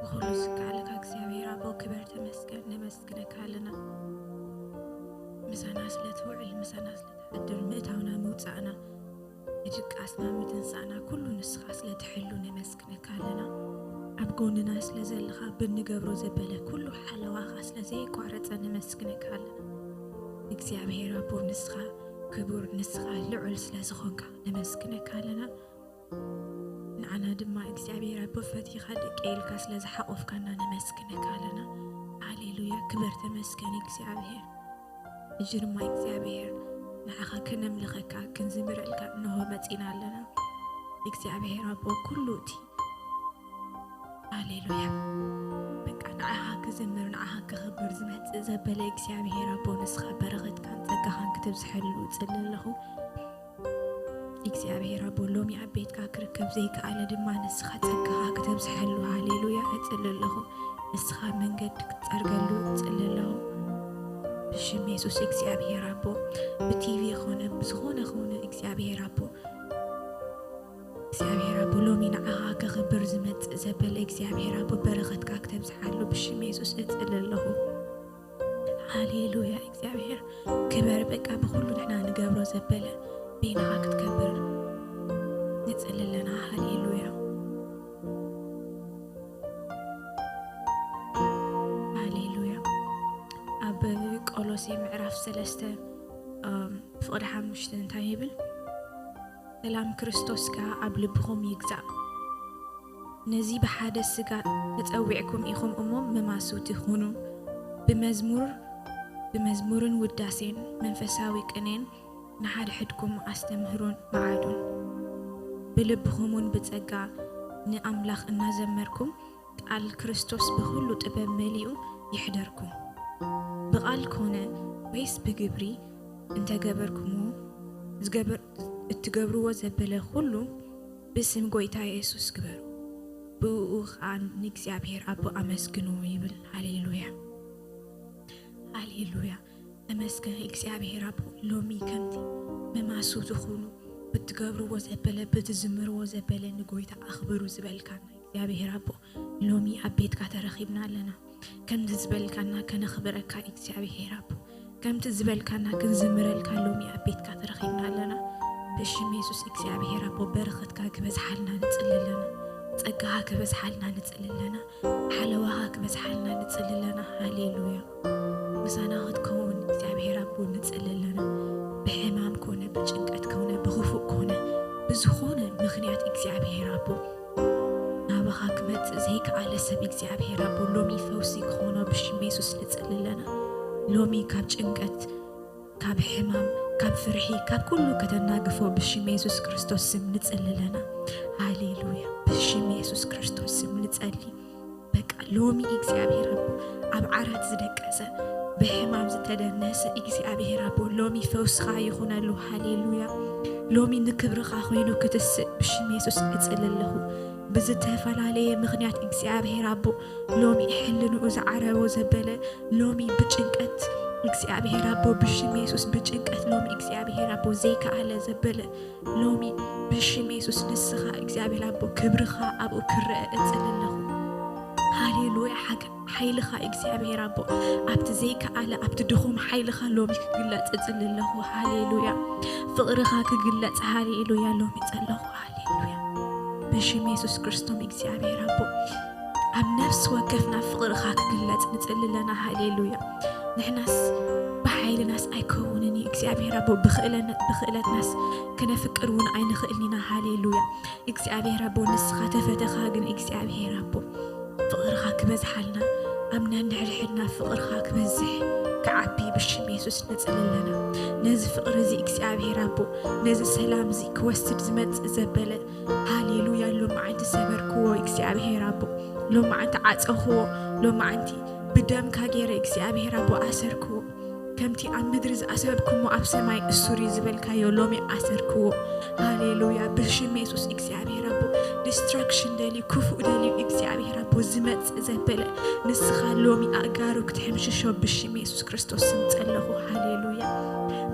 ኩሉ ዝከኣለካ እግዚኣብሔር ኣቦ ክበር ተመስገን፣ ነመስግነካ ኣለና። ምሳና ስለ ትውዕል፣ ምሳና ስለ ትሓድር፣ ምእታውና ምውፃእና፣ ምድቃስና ምትንሳእና ኩሉ ንስኻ ስለ ትሕሉ ነመስግነካ ኣለና። ኣብ ጎንና ስለ ዘለኻ ብንገብሮ ዘበለ ኩሉ ሓለዋኻ ስለ ዘየቋረፀ ነመስግነካ ኣለና። እግዚኣብሔር ኣቦ ንስኻ ክቡር፣ ንስኻ ልዑል ስለ ዝኾንካ ነመስግነካ ኣለና። ንዓና ድማ እግዚኣብሔር ኣቦ ፈቲኻ ደቂ ኢልካ ስለ ዝሓቆፍካና ነመስግነካ ኣለና። ሃሌሉያ፣ ክበር ተመስገን እግዚኣብሔር። ሕጂ ድማ እግዚኣብሔር ንዓኻ ከነምልኸካ ክንዝምረልካ እንሆ መጺና ኣለና። እግዚኣብሔር ኣቦ ኩሉ እቲ ሃሌሉያ በቃ ንዓኻ ክዝምር ንዓኻ ክኽብር ዝመጽእ ዘበለ እግዚኣብሔር ኣቦ ንስኻ በረኸትካን ጸጋኻን ክትብዝሐሉ እጽሊ ኣለኹ። እግዚኣብሔር ኣቦ ሎሚ ኣብ ቤትካ ክርከብ ዘይከኣለ ድማ ንስኻ ጸጋኻ ክተብዝሐሉ ሃሌሉያ እጽሊ ኣለኹ። ንስኻ መንገዲ ክትጸርገሉ እጽሊ ኣለኹ። ብሽም የሱስ እግዚኣብሔር ኣቦ ብቲቪ ኾነ ብዝኾነ ኾነ እግዚኣብሔር ኣቦ እግዚኣብሔር ኣቦ ሎሚ ንዓኻ ከኽብር ዝመጽእ ዘበለ እግዚኣብሔር ኣቦ በረኸትካ ክተብዝሓሉ ብሽም የሱስ እጽሊ ኣለኹ። ሃሌሉያ እግዚኣብሔር ክበር በቃ ብኹሉ ንሕና ንገብሮ ዘበለ በይንኻ ክትከብር ንጽሊ ኣለና። ሃሌሉያ ሃሌሉያ። ኣብ ቆሎሴ ምዕራፍ ሰለስተ ፍቕዲ ሓሙሽተ እንታይ ይብል? ሰላም ክርስቶስ ከኣ ኣብ ልብኹም ይግዛእ። ነዚ ብሓደ ስጋ ተጸዊዕኩም ኢኹም እሞ መማስውቲ ኩኑ። ብመዝሙር ብመዝሙርን ውዳሴን መንፈሳዊ ቅኔን ንሓድሕድኩም ኣስተምህሩን መዓዱን። ብልብኹም እውን ብጸጋ ንኣምላኽ እናዘመርኩም ቃል ክርስቶስ ብኹሉ ጥበብ መሊኡ ይሕደርኩም። ብቓል ኮነ ወይስ ብግብሪ እንተገበርኩምዎ ዝገበር እትገብርዎ ዘበለ ኩሉ ብስም ጎይታ የሱስ ግበሩ፣ ብእኡ ኸኣ ንእግዚኣብሔር ኣቦ ኣመስግንዎ ይብል። ሃሌሉያ ሃሌሉያ። ተመስገን እግዚኣብሔር ኣቦ። ሎሚ ከምቲ መማስውቲ ኩኑ ብትገብርዎ ዘበለ ብትዝምርዎ ዘበለ ንጎይታ ኣኽብሩ ዝበልካና እግዚኣብሔር ኣቦ ሎሚ ኣብ ቤትካ ተረኺብና ኣለና። ከምቲ ዝበልካና ከነኽብረካ እግዚኣብሔር ኣቦ ከምቲ ዝበልካና ክንዝምረልካ ሎሚ ኣብ ቤትካ ተረኺብና ኣለና። ብሽም የሱስ እግዚኣብሔር ኣቦ በረኸትካ ክበዝሓልና ንጽሊ ኣለና። ጸጋኻ ክበዝሓልና ንጽሊ ኣለና። ሓለዋኻ ክበዝሓልና ንጽሊ ኣለና። ሃሌሉያ። ምሳና ክትከውን እግዚኣብሔር ኣቦ ንጽሊ ኣለና። ብሕማም ኮነ ብጭንቀት ኮነ ብኽፉእ ኮነ ብዝኾነ ምኽንያት እግዚኣብሔር ኣቦ ናባኻ ክመጽእ ዘይከኣለ ሰብ እግዚኣብሔር ኣቦ ሎሚ ፈውሲ ክኾኖ ብሽም የሱስ ንጽሊ ኣለና። ሎሚ ካብ ጭንቀት ካብ ሕማም ካብ ፍርሒ ካብ ኩሉ ከተናግፎ ብሽም የሱስ ክርስቶስ ስም ንጽሊ ኣለና። ሃሌሉያ። ብሽም የሱስ ክርስቶስ ስም ንጸሊ። በቃ ሎሚ እግዚኣብሔር ኣቦ ኣብ ዓራት ዝደቀሰ ብሕማም ዝተደነሰ እግዚኣብሔር ኣቦ ሎሚ ፈውስኻ ይኹነሉ። ሃሌሉያ። ሎሚ ንክብርኻ ኮይኑ ክትስእ ብሽም የሱስ እጽሊ ኣለኹ። ብዝተፈላለየ ምኽንያት እግዚኣብሔር ኣቦ ሎሚ ሕልንኡ ዝዓረቦ ዘበለ ሎሚ ብጭንቀት እግዚኣብሔር ኣቦ ብሽም የሱስ ብጭንቀት ሎሚ እግዚኣብሔር ኣቦ ዘይከኣለ ዘበለ ሎሚ ብሽም የሱስ ንስኻ እግዚኣብሔር ኣቦ ክብርኻ ኣብኡ ክረአ እጽሊ ኣለኹ። ሃሌሉያ። ሓይልኻ እግዚኣብሔር ኣቦ ኣብቲ ዘይከኣለ ኣብቲ ድኹም ሓይልኻ ሎሚ ክግለጽ እጽሊ ኣለኹ። ሃሌሉያ። ፍቕርኻ ክግለጽ ሃሌሉያ ሎሚ ጸለኹ። ሃሌሉያ። ብሽም የሱስ ክርስቶም እግዚኣብሔር ኣቦ ኣብ ነፍሲ ወከፍና ፍቕርኻ ክግለጽ ንጽሊ ኣለና። ሃሌሉያ። ንሕናስ ብሓይልናስ ኣይከውንን እዩ እግዚኣብሔር ኣቦ ብኽእለትናስ ክነፍቅር እውን ኣይንኽእልን ኢና። ሃሌሉያ። እግዚኣብሔር ኣቦ ንስኻ ተፈተኻ ግን እግዚኣብሔር ኣቦ ፍቕርኻ ክበዝሓልና ኣብ ነንሕድሕድና ፍቕርኻ ክበዝሕ ክዓቢ ብሽም የሱስ ንጽሊ ኣለና። ነዚ ፍቕሪ እዚ እግዚኣብሔር ኣቦ ነዚ ሰላም እዚ ክወስድ ዝመጽእ ዘበለ ሃሌሉያ ሎመዓንቲ ሰበርክዎ እግዚኣብሔር ኣቦ ሎመዓንቲ ዓጸኽዎ ሎመዓንቲ ብደምካ ገይረ እግዚኣብሔር ኣቦ ኣሰርክዎ ከምቲ ኣብ ምድሪ ዝኣሰርኩሞ ኣብ ሰማይ እሱር እዩ ዝበልካዮ ሎሚ ኣሰርክዎ። ሃሌሉያ ብሽም የሱስ እግዚኣብሔር ኣቦ ዲስትራክሽን ደልዩ ክፉእ ደልዩ እግዚኣብሔር ኣቦ ዝመጽእ ዘበለ ንስኻ ሎሚ ኣእጋሩ ክትሕምሽሾ ብሽም የሱስ ክርስቶስ ስም ጸለኹ። ሃሌሉያ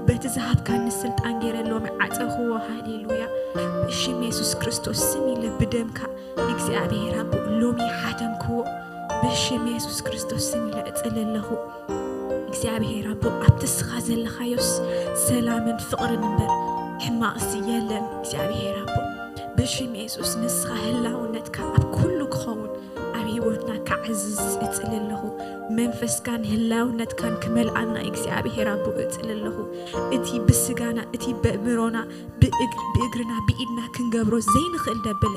በቲ ዝሃብካኒ ስልጣን ገይረ ሎሚ ዓጸኽዎ። ሃሌሉያ ብሽም ብሽም የሱስ ክርስቶስ ስም ኢለ ብደምካ እግዚኣብሔር ኣቦ ሎሚ ሓተምክዎ። ብሽም የሱስ ክርስቶስ ስም ኢለ እጽሊ ኣለኹ። እግዚኣብሔር ኣቦ ኣብቲ ንስኻ ዘለኻዮስ ሰላምን ፍቕርን እምበር ሕማቕሲ የለን። እግዚኣብሔር ኣቦ ብሽም የሱስ ንስኻ ህላውነትካ ኣብ ኩሉ ክኸውን ኣብ ህይወትና ክዓዝዝ እጽሊ ኣለኹ። መንፈስካን ህላውነትካን ክመልኣና እግዚኣብሔር ኣቦ እጽሊ ኣለኹ። እቲ ብስጋና እቲ በእምሮና ብእግ- ብእግርና ብኢድና ክንገብሮ ዘይንኽእል ደብል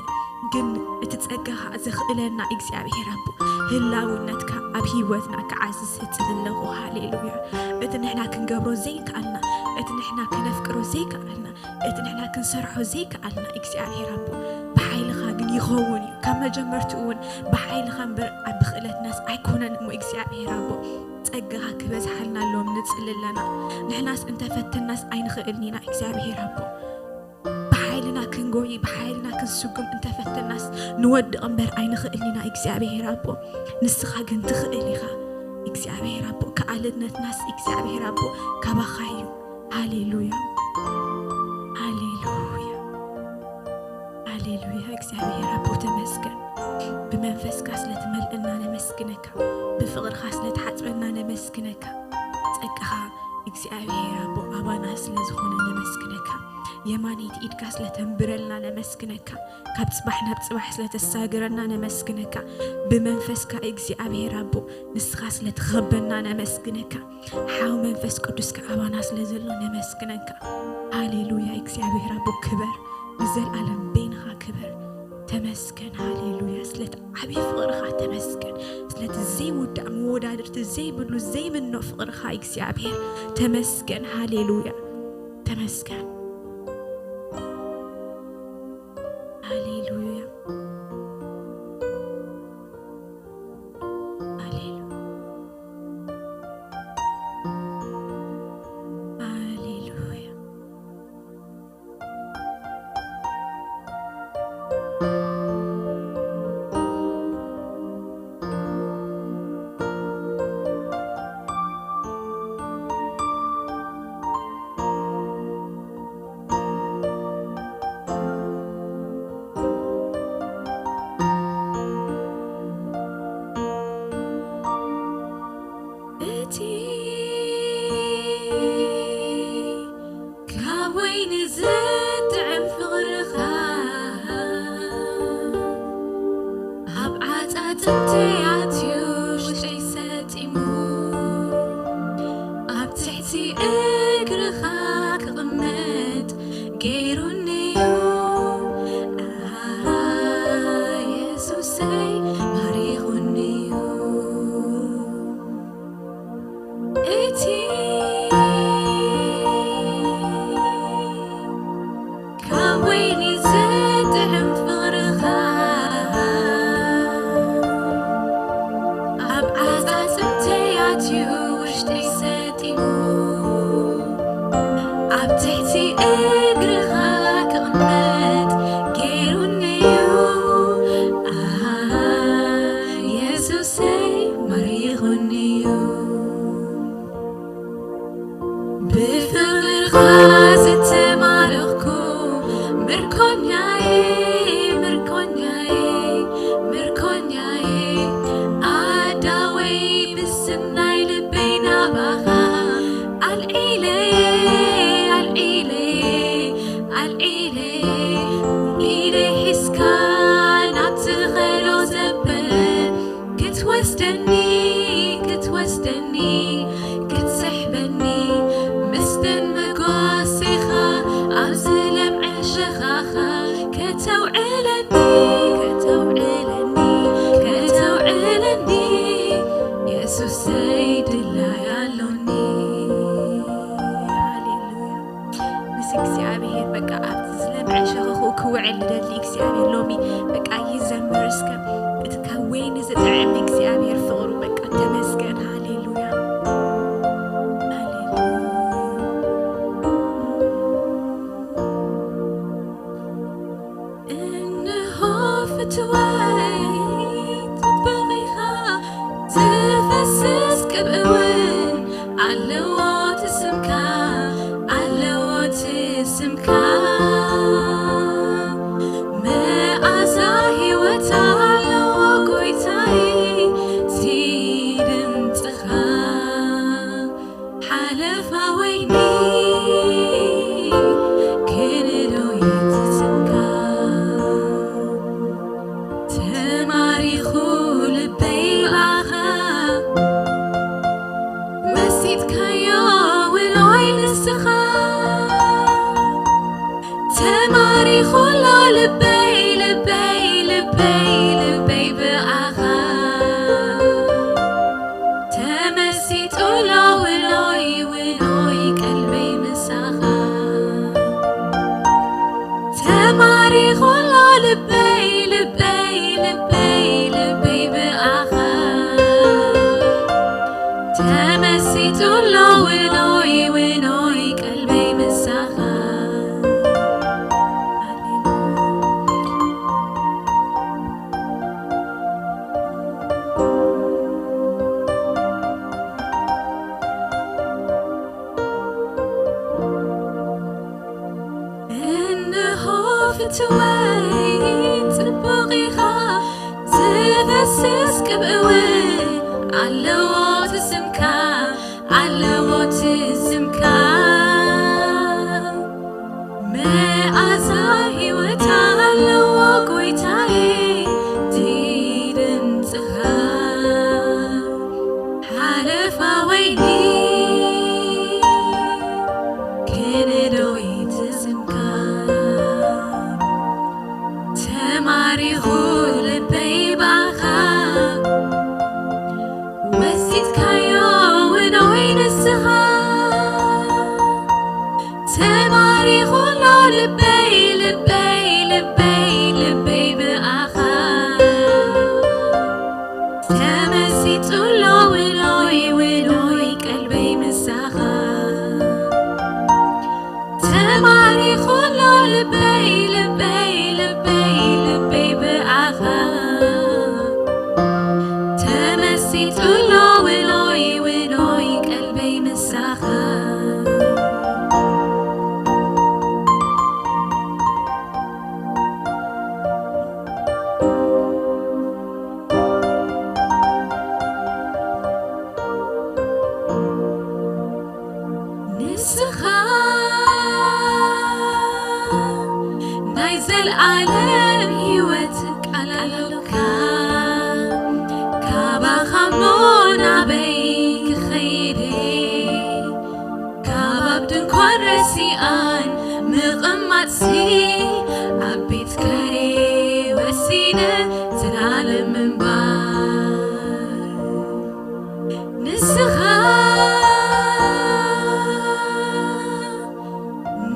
ግን እቲ ጸጋኻ ዘኽእለና እግዚኣብሔር ኣቦ ህላውነትካ ኣብ ህይወትና ክዓዝዝ እጽሊ ኣለኹ። ሃሌሉያ። እቲ ንሕና ክንገብሮ ዘይከኣልና፣ እቲ ንሕና ከነፍቅሮ ዘይከኣልና፣ እቲ ንሕና ክንሰርሖ ዘይከኣልና እግዚኣብሔር ኣቦ ብሓይልኻ ግን ይኸውን እዩ። ካብ መጀመርትኡ እውን ብሓይልኻ እምበር ኣብ ብኽእለትናስ ኣይኮነን እሞ እግዚኣብሔር ኣቦ ጸጋኻ ክበዝሓልና ሎም ንጽሊ ኣለና። ንሕናስ እንተፈተናስ ኣይንኽእልን ኢና እግዚኣብሔር ኣቦ። ብሓይልና ክንጎይ ብሓይልና ክንስጉም እንተፈተናስ ንወድቕ እምበር ኣይንኽእልን ኢና እግዚኣብሔር ኣቦ። ንስኻ ግን ትኽእል ኢኻ እግዚኣብሔር ኣቦ። ከኣልነትናስ እግዚኣብሔር ኣቦ ካባኻ እዩ። ሃሌሉያ፣ ሃሌሉያ፣ ሃሌሉያ። እግዚኣብሔር ኣቦ ተመስገን። ብመንፈስካ ስለትመልእና ነመስግነካ። ብፍቕርኻ ስለትሓጽበና ነመስግነካ። ጸጋኻ እግዚኣብሔር ኣቦ ኣባና ስለዝኾነ ነመስግነካ። የማነይቲ ኢድካ ስለተንብረልና ነመስግነካ። ካብ ጽባሕ ናብ ጽባሕ ስለተሳግረና ነመስግነካ። ብመንፈስካ እግዚኣብሔር ኣቦ ንስኻ ስለትኸበና ነመስግነካ። ሓው መንፈስ ቅዱስ ከኣባና ስለ ዘሎ ነመስግነካ። ሃሌሉያ እግዚኣብሔር ኣቦ ክበር፣ ንዘለኣለም በይንኻ ክበር። ተመስገን ሃሌሉያ። ስለቲ ዓብዪ ፍቕርኻ ተመስገን። ስለቲ ዘይውዳእ መወዳድርቲ ዘይብሉ ዘይምኖ ፍቕርኻ እግዚኣብሔር ተመስገን ሃሌሉያ። ተመስገን ሃሌሉያ። ሃሌሉያ። ሃሌሉያ። እቲ ካብ ወይኒ ዝጥዕም ፍቕርኻ ኣብ ዓጻጽምተይ ኣትዩ ውሽጠይ ሰጢሙ ኣብ ትሕቲ እግርኻ ክቕመጥ ገይሩኒዩ። ኣሃ የሱሰይ ማሪኹኒዩ። እቲ ካብ ወይኒ ዝጥዕም ፍቕርኻ ኣብ ዓጻጽምተይ ኣትዩ ውሽጠይ ሰጢሙ ኣብ ትሕቲ እግርኻ ክቕመጥ ገይሩኒዩ። ኣሃ የሱሰይ ማሪኹኒዩ። ብፍቕርኻ ዝተማረኽኩ ምርኮኛየ ምርኮኛየ ምርኮኛየ ኣዳወይ ብስናይ ልበይ ናባኻ ኣልዒለየ ኣልዒለየ ኣልዒለየ ኢደይ ሒዝካ ናብ ትኸዶ ዘበል ክትወስደኒ ክትወስደኒ ክትስሕበኒ ምስተን መጓሴኻ ኣብዚ ለምዐ ሸኻኻ ከተውዕለኒ ከተውዕለኒ ከተውዕለኒ የሱሰይ ድላይ ኣሎኒ። ሃሌሉያ። ምስ እግዚኣብሔር በቃ ኣብቲ ዝለምዐ ሸኸኹ ክውዕል ልደሊ እግዚኣብሔር ሎሚ በቃ ይዘምር እስከ እቲ ካብ ወይኒ ዝጥዕም እግዚኣብሔር ፍቕሩ በቃ ተመስገን። ሃሌሉያ። ሃሌሉያ። እንሆ ፍትወይ ጽቡቕኻ ዝፈስስ ቅብእ እውን ኣለዎ እቲ ስምካ ኣለዎ እቲ ስምካ ልበይ ልበይ ልበይ ልበይ ብኣኻ ተመሲጡ ኣሎ ውኖይ ውኖይ ቀልበይ ምሳኻ። እንሆ ፍትወይ ጽቡቕ ኢኻ ዝፈስስ ቅብእ እውን ኣለዎ ትስምካ ኣለዎ ትስምካ መኣዛ ህይወት ኣለዎ ጎይታዬ ድምፅኻ ሓለፋ ወይኒ ክንደው ትስምካ ተማሪኹ ልበይ ብኣኻ ወሲድካዮ ውኖይ ንስኻ ተማሪኹ ኣሎ ልበይ ልበይ ልበይ ልበይ ብኣኻ ተመሲጡ ኣሎ ውኖይ ውኖይ ቀልበይ ምሳኻ ተማሪኹ ኣሎ ልበይ ልበይ ልበይ ልበይ ብኣኻ ተመሲጡ ኣሎ ውኖይ ውኖይ ቀልበይ ምሳኻ ንስኻ ናይ ዘልኣለም ህይወት ቃል ኣሎካ ካባኻ እሞ ናበይ ክኸይድ ካብ ኣብ ድንኳን ረሲኣን ምቕማጥሲ ኣብ ቤትካየ ወሲነ ዘላለም ምንባር ንስኻ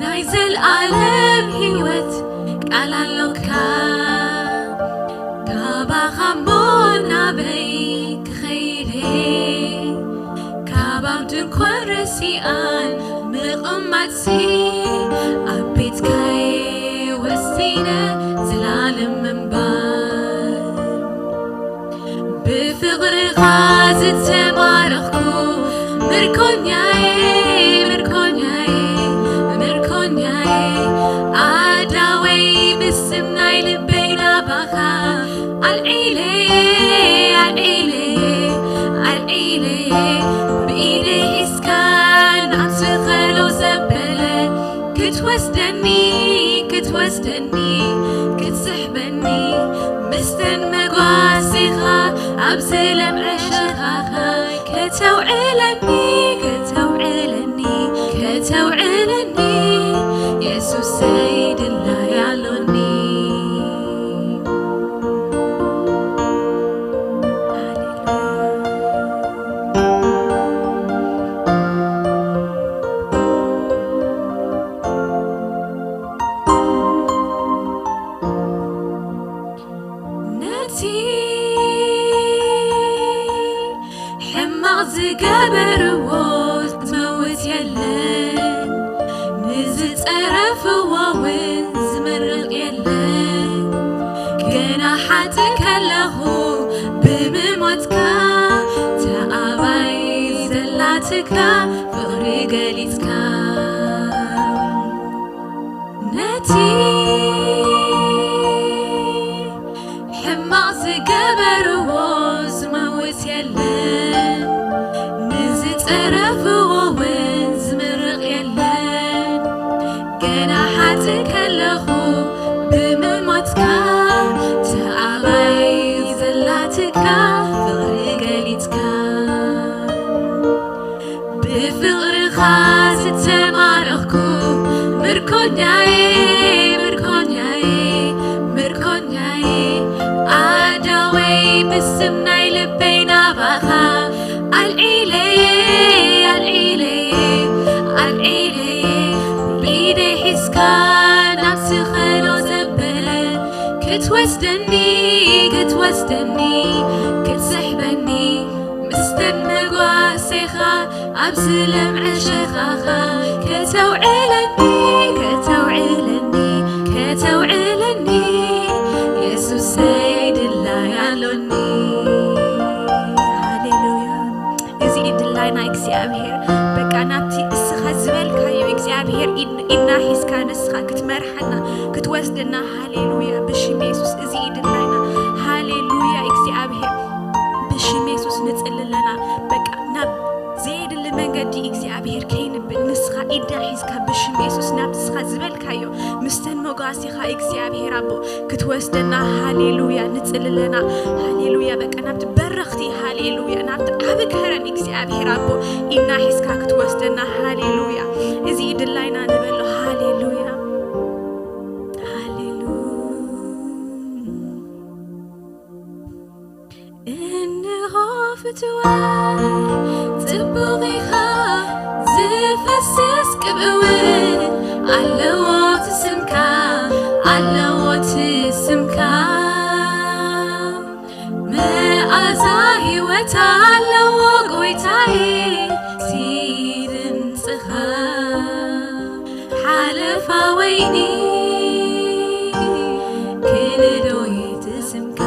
ናይ ዘልኣለም ህይወት ቃል ኣሎካ ካባኻ እሞ ናበይ ክኸይድ ካብ ኣብ ድንኳን ረሲኣን ምቕማጥሲ ኣብ ቤትካየ ወሲነ ዘላለም ምንባር ብፍቕርኻ ዝተማረኽኩ ምርኮኛየ ምርኮኛየ ምርኮኛየ ኣዳወይ ብስም ናይ ልበይ ናባኻ ኣልዒለየ ኣልዒለየ ኣልዒለየ ብኢደይ ሒዝካ ናብ ትኸሎ ዘበለ ክትወስደኒ ክትወስደኒ ክትስሕበኒ ምስተን መጓሲኻ ኣብ ዝለምዐ ሸኻኻ ከተውዕለኒ ከተውዕለኒ ከተውዕለኒ የሱሰይ ድላይ ኣሎኒ ነቲ ሕማቕ ዝገበርዎ ዝመውት የለን ንዝጸረፍዎ እውን ዝምርቕ የለን ገና ሓጥእ ከለኹ ብምሞትካ ተኣባይ ዘላትካ ፍቕሪ ገሊጽካ ነቲ ሕማቕ ዝገበርዎ ዝመውት የለን ንዝጸረፍዎ እውን ዝምርቕ የለን ገና ሓጥእ ከለኹ ብምሞትካ ተኣባይ ዘላትካ ፍቕሪ ገሊጽካ ብፍቕርኻ ዝተማረኽኩ ምርኮኛየ ምርኮኛየ ምርኮኛየ ኣዳወይ ብስም ናይ ልበይ ናባኻ ኣልዒለየ ኣልዒለየ ኣልዒለየ ብኢደይ ሒዝካ ናብ ስኸሎ ዘበለ ክትወስደኒ ክትወስደኒ ክትስሕበኒ ምስተን መጓሴኻ ኣብዚ ለምዐ ሸኻኻ ከተውዕለኒ ከተውዕለኒ ከተውዕለኒ የሱሰይ ድላይ ኣሎኒ። ሃሌሉያ። እዚ እዩ ድላይና እግዚኣብሔር። በቃ ናብቲ እስኻ ዝበልካዮ እግዚኣብሔር ኢድ- ኢድና ሒዝካ ንስኻ ክትመርሓና ክትወስደና። ሃሌሉያ። ብሽም የሱስ እዚ እዩ ድላይና። ሃሌሉያ እግዚኣብሔር። ብሽም የሱስ ንጽሊ ኣለና። በቃ ናብ ዘየድሊ መንገዲ እግዚኣብሔር ከይንብል ንስኻ ኢድና ሒዝካ ብሽም የሱስ ናብቲ እስኻ ዝበልካዮ ምስተን መጓሲኻ እግዚኣብሔር ኣቦ ክትወስደና። ሃሌሉያ። ንጽሊ ኣለና። ሃሌሉያ። በቃ ናብቲ በረኽቲ ሃሌሉያ ናብቲ ዓቢ ከረን እግዚኣብሔር ኣቦ ኢድና ሒዝካ ክትወስደና። ሃሌሉያ። እዚ እዩ ድላይና ንበሎ። ሃሌሉያ። ሃሌሉያ። እንሆ ፍትወ ጽቡቕ ኢኻ ዝፈስስ ቅብእውን ኣለዎ ትስምካ ኣለዎ ትስምካ መኣዛ ህይወት ኣለዎ ጎይታዬ ሲድምጽኻ ሓለፋ ወይኒ ክልዶይ ትስምካ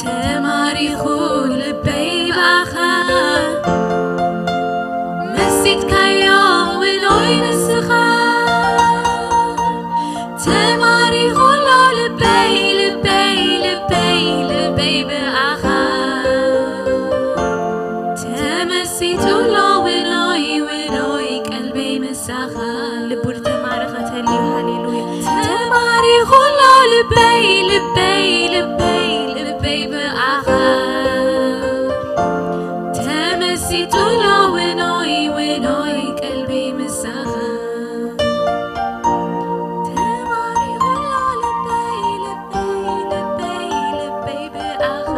ተማሪኹ ልበይ ብኣኻ መሲጥካዮ ውኖይ ንስኻ ተማሪኹ ኣሎ ልበይ ልበይ ልበይ ልበይ ብኣኻ ተመሲጡ ኣሎ ውኖይ ውኖይ ቀልበይ ምሳኻ ልቡ ተማረኸ ተልዩ ሃሌሉያ ተማሪኹ ኣሎ ልበይ ልበይ ልበይ ልበይ ብኣኻ ተመሲጡ ኣሎ ውኖይ ውኖይ ቀልበይ ምሳኻ ተማሪኹ ኣሎ ልበይ ልበይ ልበይ ልበይ ብኣኻ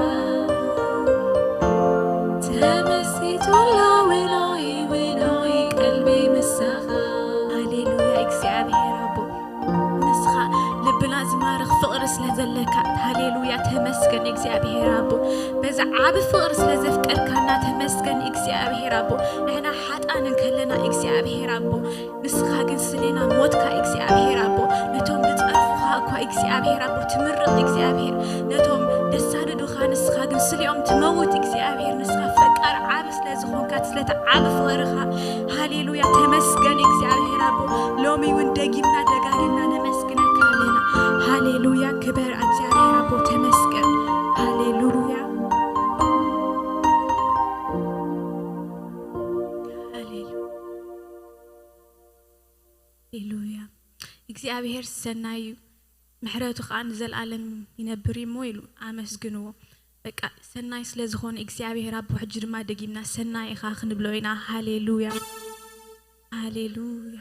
ተመሲጡ ኣሎ ውኖይ ውኖይ ቀልበይ ምሳኻ። ሃሌሉያ እግዚኣብሔር ኣቦ ንስኻ ልብና ዝማርኽ ፍቕሪ ስለ ዘለካ ሃሌሉያ ተመስገን እግዚኣብሔር ኣቦ በዛ ዓቢ ፍቕሪ ስለ ዘፍቀርካና ተመስገን እግዚኣብሔር ኣቦ ንሕና ሓጣን እንከለና እግዚኣብሔር ኣቦ ንስኻ ግን ስሌና ሞትካ እግዚኣብሔር ኣቦ ነቶም ዝጸርፉኻ እኳ እግዚኣብሔር ኣቦ ትምርቕ እግዚኣብሔር ነቶም ደሳድዱኻ ንስኻ ግን ስሊኦም ትመውት እግዚኣብሔር ንስኻ ፈቃር ዓቢ ስለ ዝኾንካ ስለቲ ዓቢ ፍቕርኻ ሃሌሉያ ተመስገን እግዚኣብሔር ኣቦ ሎሚ እውን ደጊምና ደጋጊምና ነመስግነካ ኣለና ሃሌሉያ ክበር እግዚኣብሔር ኣቦ ተመስገን ሃሌሉያ ሃሌሉያ ሃሌሉያ እግዚኣብሔር ሰናይ እዩ ምሕረቱ ከዓ ንዘለኣለም ይነብር እሞ ኢሉ ኣመስግንዎ በቃ ሰናይ ስለ ዝኾነ እግዚኣብሔር ኣቦ ሕጂ ድማ ደጊምና ሰናይ ኢኻ ክንብሎ ኢና ሃሌሉያ ሃሌሉያ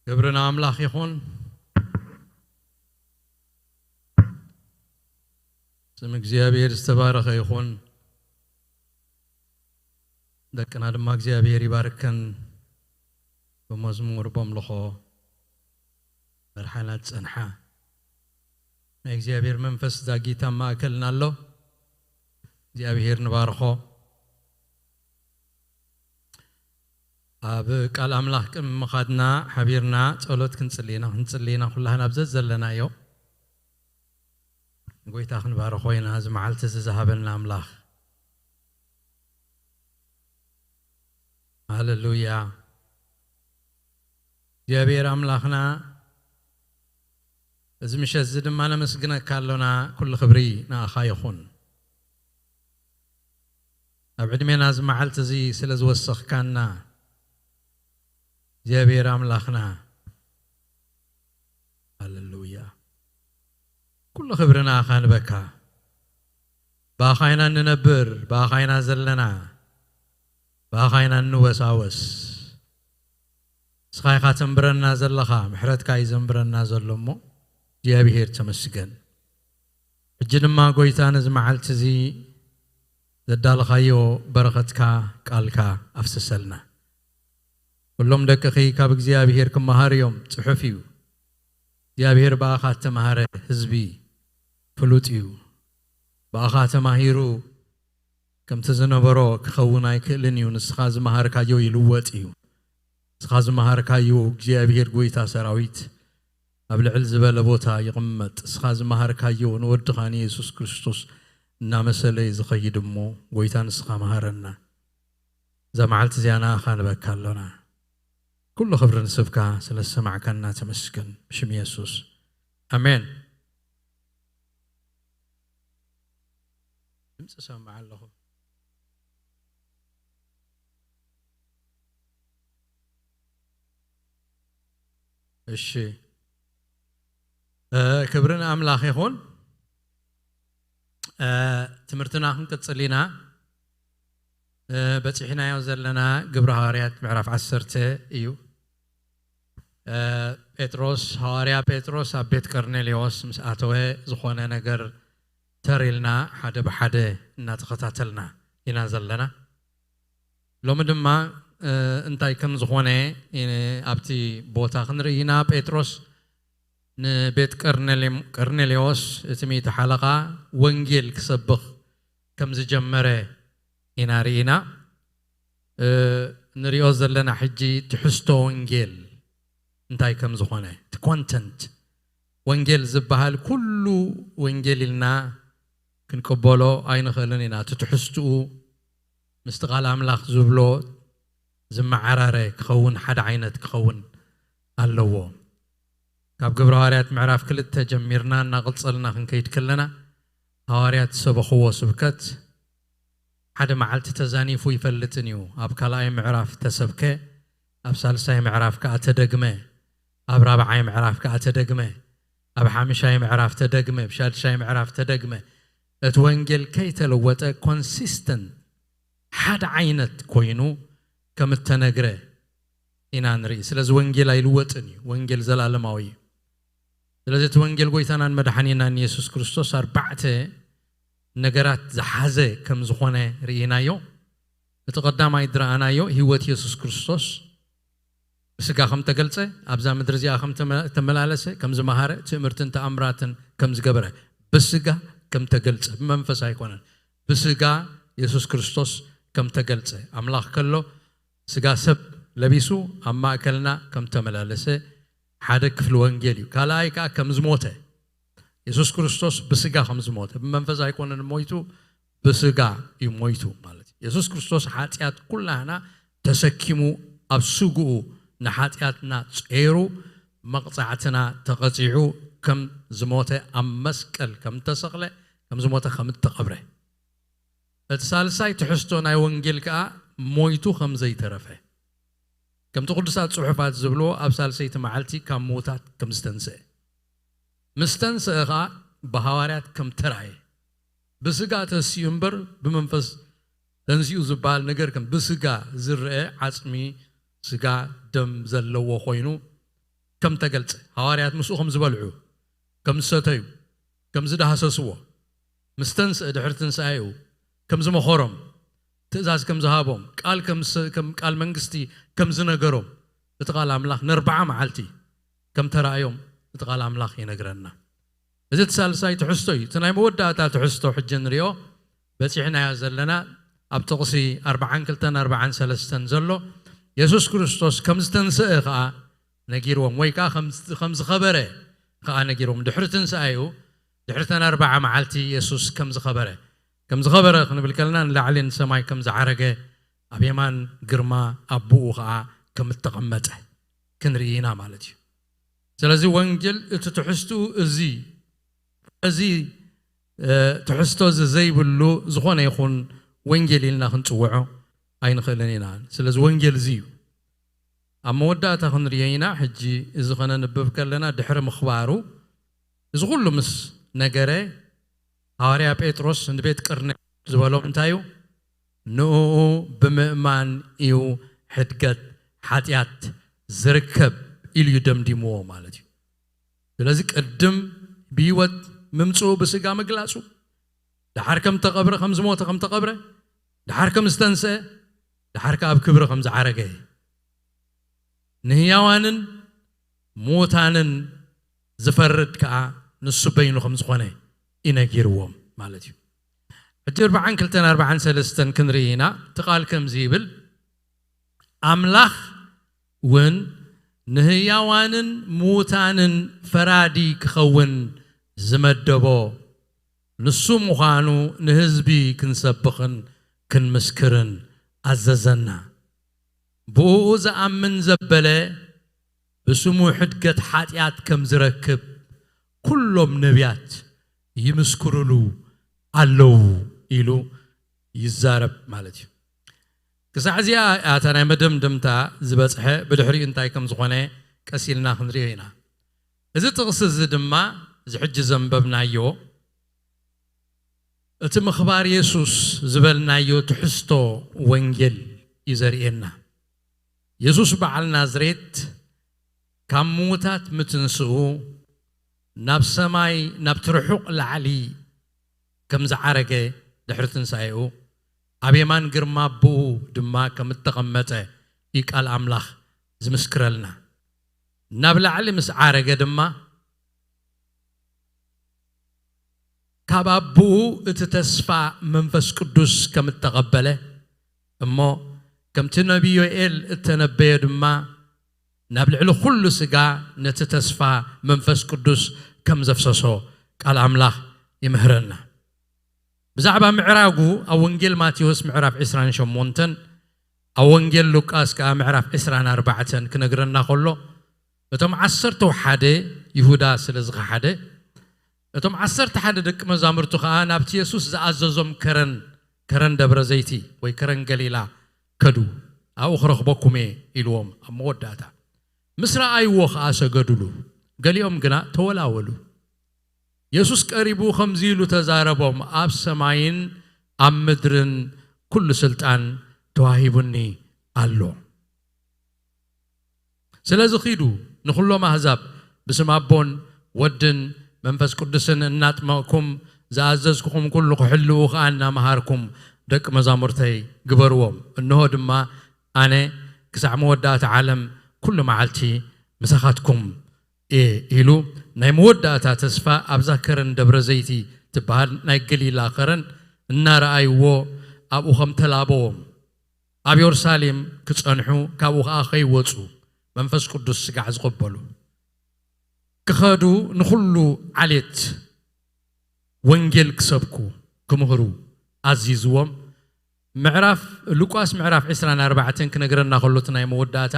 ክብሪ ንኣምላኽ ይኹን። ስም እግዚኣብሔር ዝተባረኸ ይኹን። ደቅና ድማ እግዚኣብሔር ይባርከን። ብመዝሙር፣ በምልኾ መርሓና ዝጸንሓ ናይ እግዚኣብሔር መንፈስ ዛጊት ኣብ ማእከልና ኣሎ። እግዚኣብሔር ንባርኾ። ኣብ ቃል ኣምላኽ ቅድሚ ምኻድና ሓቢርና ጸሎት ክንጽሊ ኢና። ክንጽሊ ኢና ኩላህና ኣብ ዘዘለናዮ። ንጎይታ ክንባርኾ ኢና፣ እዚ መዓልቲ እዚ ዝሃበና ኣምላኽ። ሃሌሉያ። እግዚኣብሔር ኣምላኽና፣ እዚ ምሸት እዚ ድማ ነመስግነካ ኣሎና። ኩሉ ክብሪ ንኣኻ ይኹን። ኣብ ዕድሜና እዚ መዓልቲ እዚ ስለ ዝወሰኽካና እግዚኣብሔር ኣምላኽና። ሃሌሉያ። ኩሉ ክብሪ ንኣኻ ንበካ። ብኣኻ ኢና እንነብር፣ ብኣኻ ኢና ዘለና፣ ብኣኻ ኢና እንወሳወስ። ንስኻ ኢኻ ተንብረና ዘለኻ፣ ምሕረትካ እዩ ዘንብረና ዘሎ እሞ እግዚኣብሔር ተመስገን። ሕጂ ድማ ጎይታ ነዚ መዓልቲ እዚ ዘዳለኻዮ በረኸትካ ቃልካ ኣፍስሰልና። ኩሎም ደቅኺ ካብ እግዚኣብሔር ክመሃር እዮም፣ ጽሑፍ እዩ። እግዚኣብሔር ብኣኻ እተማሃረ ህዝቢ ፍሉጥ እዩ። ብኣኻ ተማሂሩ ከምቲ ዝነበሮ ክኸውን ኣይክእልን እዩ። ንስኻ ዝመሃርካዮ ይልወጥ እዩ። ንስኻ ዝመሃርካዮ እግዚኣብሔር ጎይታ ሰራዊት ኣብ ልዕል ዝበለ ቦታ ይቕመጥ። ንስኻ ዝመሃርካዮ ንወድኻ ንየሱስ ክርስቶስ እናመሰለ እዩ ዝኸይድ እሞ፣ ጎይታ ንስኻ መሃረና። እዛ መዓልቲ እዚኣ ንኣኻ ንበካ ኣሎና። ኩሉ ክብሪ ንስብካ ስለ ዝሰማዕካና ተመስገን። ብሽም የሱስ፣ ኣሜን። ድምፂ ሰምዕ ኣለኹ። እሺ፣ እ፣ ክብሪ ንኣምላኽ ይኹን። እ፣ ትምህርትና ክንቅጽል ኢና። እ፣ በጺሕናዮ ዘለና ግብሪ ሃዋርያት ምዕራፍ ዓሰርተ እዩ። እ፣ ጴጥሮስ፣ ሃዋርያ ጴጥሮስ ኣብ ቤት ቀርኔሌዎስ ምስ ኣተወ ዝኾነ ነገር ተር ኢልና ሓደ ብሓደ እናተኸታተልና ኢና ዘለና። ሎሚ ድማ፣ እ፣ እንታይ ከም ዝኾነ፣ እ፣ ኣብቲ ቦታ ክንርኢ ኢና። ጴጥሮስ ንቤት ቀርኔሌም-፣ ቀርኔሌዎስ፣ እቲ ሚእቲ ሓለቓ፣ ወንጌል ክሰብኽ ከም ዝጀመረ ኢና ርኢና። እ፣ ንሪኦ ዘለና ሕጂ ትሕዝቶ ወንጌል እንታይ ከም ዝኾነ፣ እቲ ኮንተንት፣ ወንጌል ዝበሃል ኩሉ ወንጌል ኢልና ክንቅበሎ ኣይንኽእልን ኢና። እቲ ትሕዝትኡ ምስቲ ቃል ኣምላኽ ዝብሎ ዝመዓራረ ክኸውን፣ ሓደ ዓይነት ክኸውን ኣለዎ። ካብ ግብረ ሃዋርያት ምዕራፍ ክልተ ጀሚርና እናቐጸልና ክንከይድ ከለና፣ ሃዋርያት ዝሰበኽዎ ስብከት ሓደ መዓልቲ ተዛኒፉ ይፈልጥን እዩ። ኣብ ካልኣይ ምዕራፍ ተሰብከ፣ ኣብ ሳልሳይ ምዕራፍ ከኣ ተደግመ፣ ኣብ ራብዓይ ምዕራፍ ከኣ ተደግመ፣ ኣብ ሓምሻይ ምዕራፍ ተደግመ፣ ኣብ ሻድሻይ ምዕራፍ ተደግመ። እቲ ወንጌል ከይተለወጠ ኮንሲስተንት ሓደ ዓይነት ኮይኑ ከም እተነግረ ኢና ንርኢ። ስለዚ ወንጌል ኣይልወጥን እዩ። ወንጌል ዘላለማዊ እዩ። ስለዚ እቲ ወንጌል ጎይታናን መድሓኒናን የሱስ ክርስቶስ ኣርባዕተ ነገራት ዝሓዘ ከም ዝኾነ ርኢናዮ። እቲ ቀዳማይ ዝረኣናዮ ህይወት የሱስ ክርስቶስ ብስጋ ከም ተገልጸ፣ ኣብዛ ምድሪ እዚኣ ከም ተመ-፣ ተመላለሰ፣ ከም ዝመሃረ፣ ትእምርትን ተኣምራትን ከም ዝገበረ፣ ብስጋ ከም ተገልጸ፣ ብመንፈስ ኣይኮነን፣ ብስጋ የሱስ ክርስቶስ ከም ተገልጸ፣ ኣምላኽ ከሎ ስጋ ሰብ ለቢሱ ኣብ ማእከልና ከም ተመላለሰ ሓደ ክፍሊ ወንጌል እዩ። ካልኣይ ከኣ ከም ዝሞተ፣ የሱስ ክርስቶስ ብስጋ ከም ዝሞተ፣ ብመንፈስ ኣይኮነን ሞይቱ፣ ብስጋ እዩ ሞይቱ ማለት እዩ። የሱስ ክርስቶስ ሓጢኣት ኩላህና ተሰኪሙ፣ ኣብ ስግኡ ንሓጢኣትና ጸይሩ፣ መቕጻዕትና ተቐጺዑ፣ ከም ዝሞተ፣ ኣብ መስቀል ከም ተሰቕለ፣ ከም ዝሞተ፣ ከም እተቐብረ። እቲ ሳልሳይ ትሕዝቶ ናይ ወንጌል ከኣ ሞይቱ ከም ዘይተረፈ፣ ከምቲ ቅዱሳት ጽሑፋት ዝብልዎ፣ ኣብ ሳልሰይቲ መዓልቲ ካብ ምዉታት ከም ዝተንስአ፣ ምስ ተንስአ ኸኣ ብሃዋርያት ከም ተራእየ። ብስጋ ተሲኡ እምበር ብመንፈስ ተንሲኡ ዝበሃል ነገር ከም ብስጋ ዝረአ ዓጽሚ፣ ስጋ፣ ደም ዘለዎ ኮይኑ፣ ከም ተገልጸ፣ ሃዋርያት ምስኡ ከም ዝበልዑ፣ ከም ዝሰተዩ፣ ከም ዝዳህሰስዎ፣ ምስ ተንስአ፣ ድሕሪ ትንሳኤኡ ከም ዝመኸሮም፣ ትእዛዝ ከም ዝሃቦም፣ ቃል ከም ስ-፣ ከም ቃል መንግስቲ ከም ዝነገሮም፣ እቲ ቃል ኣምላኽ ንኣርብዓ መዓልቲ ከም ተራእዮም እቲ ቃል ኣምላኽ ይነግረና። እዚ እቲ ሳልሳይ ትሕዝቶ እዩ። እቲ ናይ መወዳእታ ትሕዝቶ ሕጂ ንሪኦ በጺሕናዮ ዘለና ኣብ ጥቕሲ ኣርብዓን ክልተን ኣርብዓን ሰለስተን ዘሎ የሱስ ክርስቶስ ከም ዝተንስአ ኸኣ ነጊርዎም፣ ወይ ከኣ ከም፣ ከም ዝኸበረ ከኣ ነጊርዎም። ድሕሪ ትንሳኤኡ፣ ድሕሪ ተን ኣርብዓ መዓልቲ የሱስ ከም ዝኸበረ፣ ከም ዝኸበረ ክንብል ከለና ንላዕሊ ንሰማይ ከም ዝዓረገ፣ ኣብ የማን ግርማ ኣቦኡ ኸኣ ከም እተቐመጠ ክንርኢ ኢና ማለት እዩ። ስለዚ ወንጌል እቲ ትሕዝትኡ እዚ፣ እዚ፣ እ፣ ትሕዝቶ እዚ ዘይብሉ ዝኾነ ይኹን ወንጌል ኢልና ክንጽውዖ ኣይንኽእልን ኢና። ስለዚ ወንጌል እዚ እዩ። ኣብ መወዳእታ ክንርእዮ ኢና። ሕጂ እዚ ከነንብብ ከለና ድሕሪ ምኽባሩ፣ እዚ ኩሉ ምስ ነገረ፣ ሃዋርያ ጴጥሮስ ንቤት ቅርኔ ዝበሎም እንታይ እዩ? ንእኡ ብምእማን እዩ ሕድገት ሓጢኣት ዝርከብ ኢሉ እዩ ደምዲምዎ ማለት እዩ። ስለዚ ቅድም ብህይወት ምምጽኡ፣ ብስጋ ምግላጹ፣ ደሓር ከም ተቐብረ፣ ከም ዝሞተ ከም ተቐብረ፣ ደሓር ከም ዝተንስአ፣ ደሓር ከኣ ኣብ ክብሪ ከም ዝዓረገ፣ ንህያዋንን ምዉታንን ዝፈርድ ከኣ ንሱ በይኑ ከም ዝኾነ እዩ ነጊርዎም ማለት እዩ። ሕጂ ኣርብዓን ክልተን ኣርብዓን ሰለስተን ክንርኢ ኢና። እቲ ቃል ከምዚ ይብል፣ ኣምላኽ እውን ንህያዋንን ምዉታንን ፈራዲ ክኸውን ዝመደቦ ንሱ ምዃኑ ንህዝቢ ክንሰብኽን ክንምስክርን ኣዘዘና። ብእኡ ዝኣምን ዘበለ ብስሙ ሕድገት ሓጢኣት ከም ዝረክብ ኩሎም ነቢያት ይምስክሩሉ ኣለዉ ኢሉ ይዛረብ ማለት እዩ። ክሳዕ እዚኣ እታ ናይ መደምደምታ ዝበጽሐ፣ ብድሕሪኡ እንታይ ከም ዝኾነ ቀስ ኢልና ክንሪኦ ኢና። እዚ ጥቕሲ እዚ ድማ፣ እዚ ሕጂ ዘንበብናዮ፣ እቲ ምኽባር የሱስ ዝበልናዮ ትሕዝቶ ወንጌል እዩ ዘርእየና። የሱስ በዓል ናዝሬት ካብ ምዉታት ምትንስኡ፣ ናብ ሰማይ፣ ናብቲ ርሑቕ ላዕሊ ከም ዝዓረገ፣ ድሕሪ ትንሳኤኡ ኣብ የማን ግርማ ኣቦኡ ድማ ከም እተቐመጠ እዩ ቃል ኣምላኽ ዝምስክረልና። ናብ ላዕሊ ምስ ዓረገ ድማ፣ ካብ ኣቦኡ እቲ ተስፋ መንፈስ ቅዱስ ከም እተቐበለ፣ እሞ ከምቲ ነቢ ዮኤል እተነበዮ ድማ፣ ናብ ልዕሊ ኩሉ ስጋ ነቲ ተስፋ መንፈስ ቅዱስ ከም ዘፍሰሶ ቃል ኣምላኽ ይምህረና። ብዛዕባ ምዕራጉ ኣብ ወንጌል ማቴዎስ ምዕራፍ ዕስራን ሸሞንተን፣ ኣብ ወንጌል ሉቃስ ከኣ ምዕራፍ ዕስራን ኣርባዕተን ክነግረና ከሎ፣ እቶም ዓሰርተው ሓደ፣ ይሁዳ ስለ ዝኸሓደ፣ እቶም ዓሰርተ ሓደ ደቂ መዛሙርቱ ከኣ ናብቲ የሱስ ዝኣዘዞም ከረን፣ ከረን ደብረ ዘይቲ ወይ ከረን ገሊላ ከዱ። ኣብኡ ክረኽበኩም እየ ኢልዎም ኣብ መወዳእታ። ምስ ረኣይዎ ከኣ ሰገዱሉ። ገሊኦም ግና ተወላወሉ። የሱስ ቀሪቡ ከምዚ ኢሉ ተዛረቦም፣ ኣብ ሰማይን ኣብ ምድርን ኩሉ ስልጣን ተዋሂቡኒ ኣሎ። ስለዚ ኺዱ፣ ንኹሎም ኣህዛብ ብስም ኣቦን ወድን መንፈስ ቅዱስን እናጥመቕኩም፣ ዝኣዘዝኩኹም ኩሉ ክሕልዉ ኸኣ እናመሃርኩም ደቂ መዛሙርተይ ግበርዎም። እንሆ ድማ ኣነ ክሳዕ መወዳእታ ዓለም ኩሉ መዓልቲ ምሳኻትኩም እየ ኢሉ፣ ናይ መወዳእታ ተስፋ ኣብዛ ከረን ደብረ ዘይቲ ትበሃል ናይ ገሊላ ከረን እናረኣይዎ፣ ኣብኡ ከም ተላበዎም፣ ኣብ የሩሳሌም ክጸንሑ፣ ካብኡ ኸኣ ከይወጹ፣ መንፈስ ቅዱስ ስጋዕ ዝቐበሉ፣ ክኸዱ፣ ንኹሉ ዓሌት ወንጌል ክሰብኩ፣ ክምህሩ ኣዚዝዎም። ምዕራፍ ሉቃስ ምዕራፍ ዕስራን ኣርባዕተን ክነግረና ከሎ፣ እቲ ናይ መወዳእታ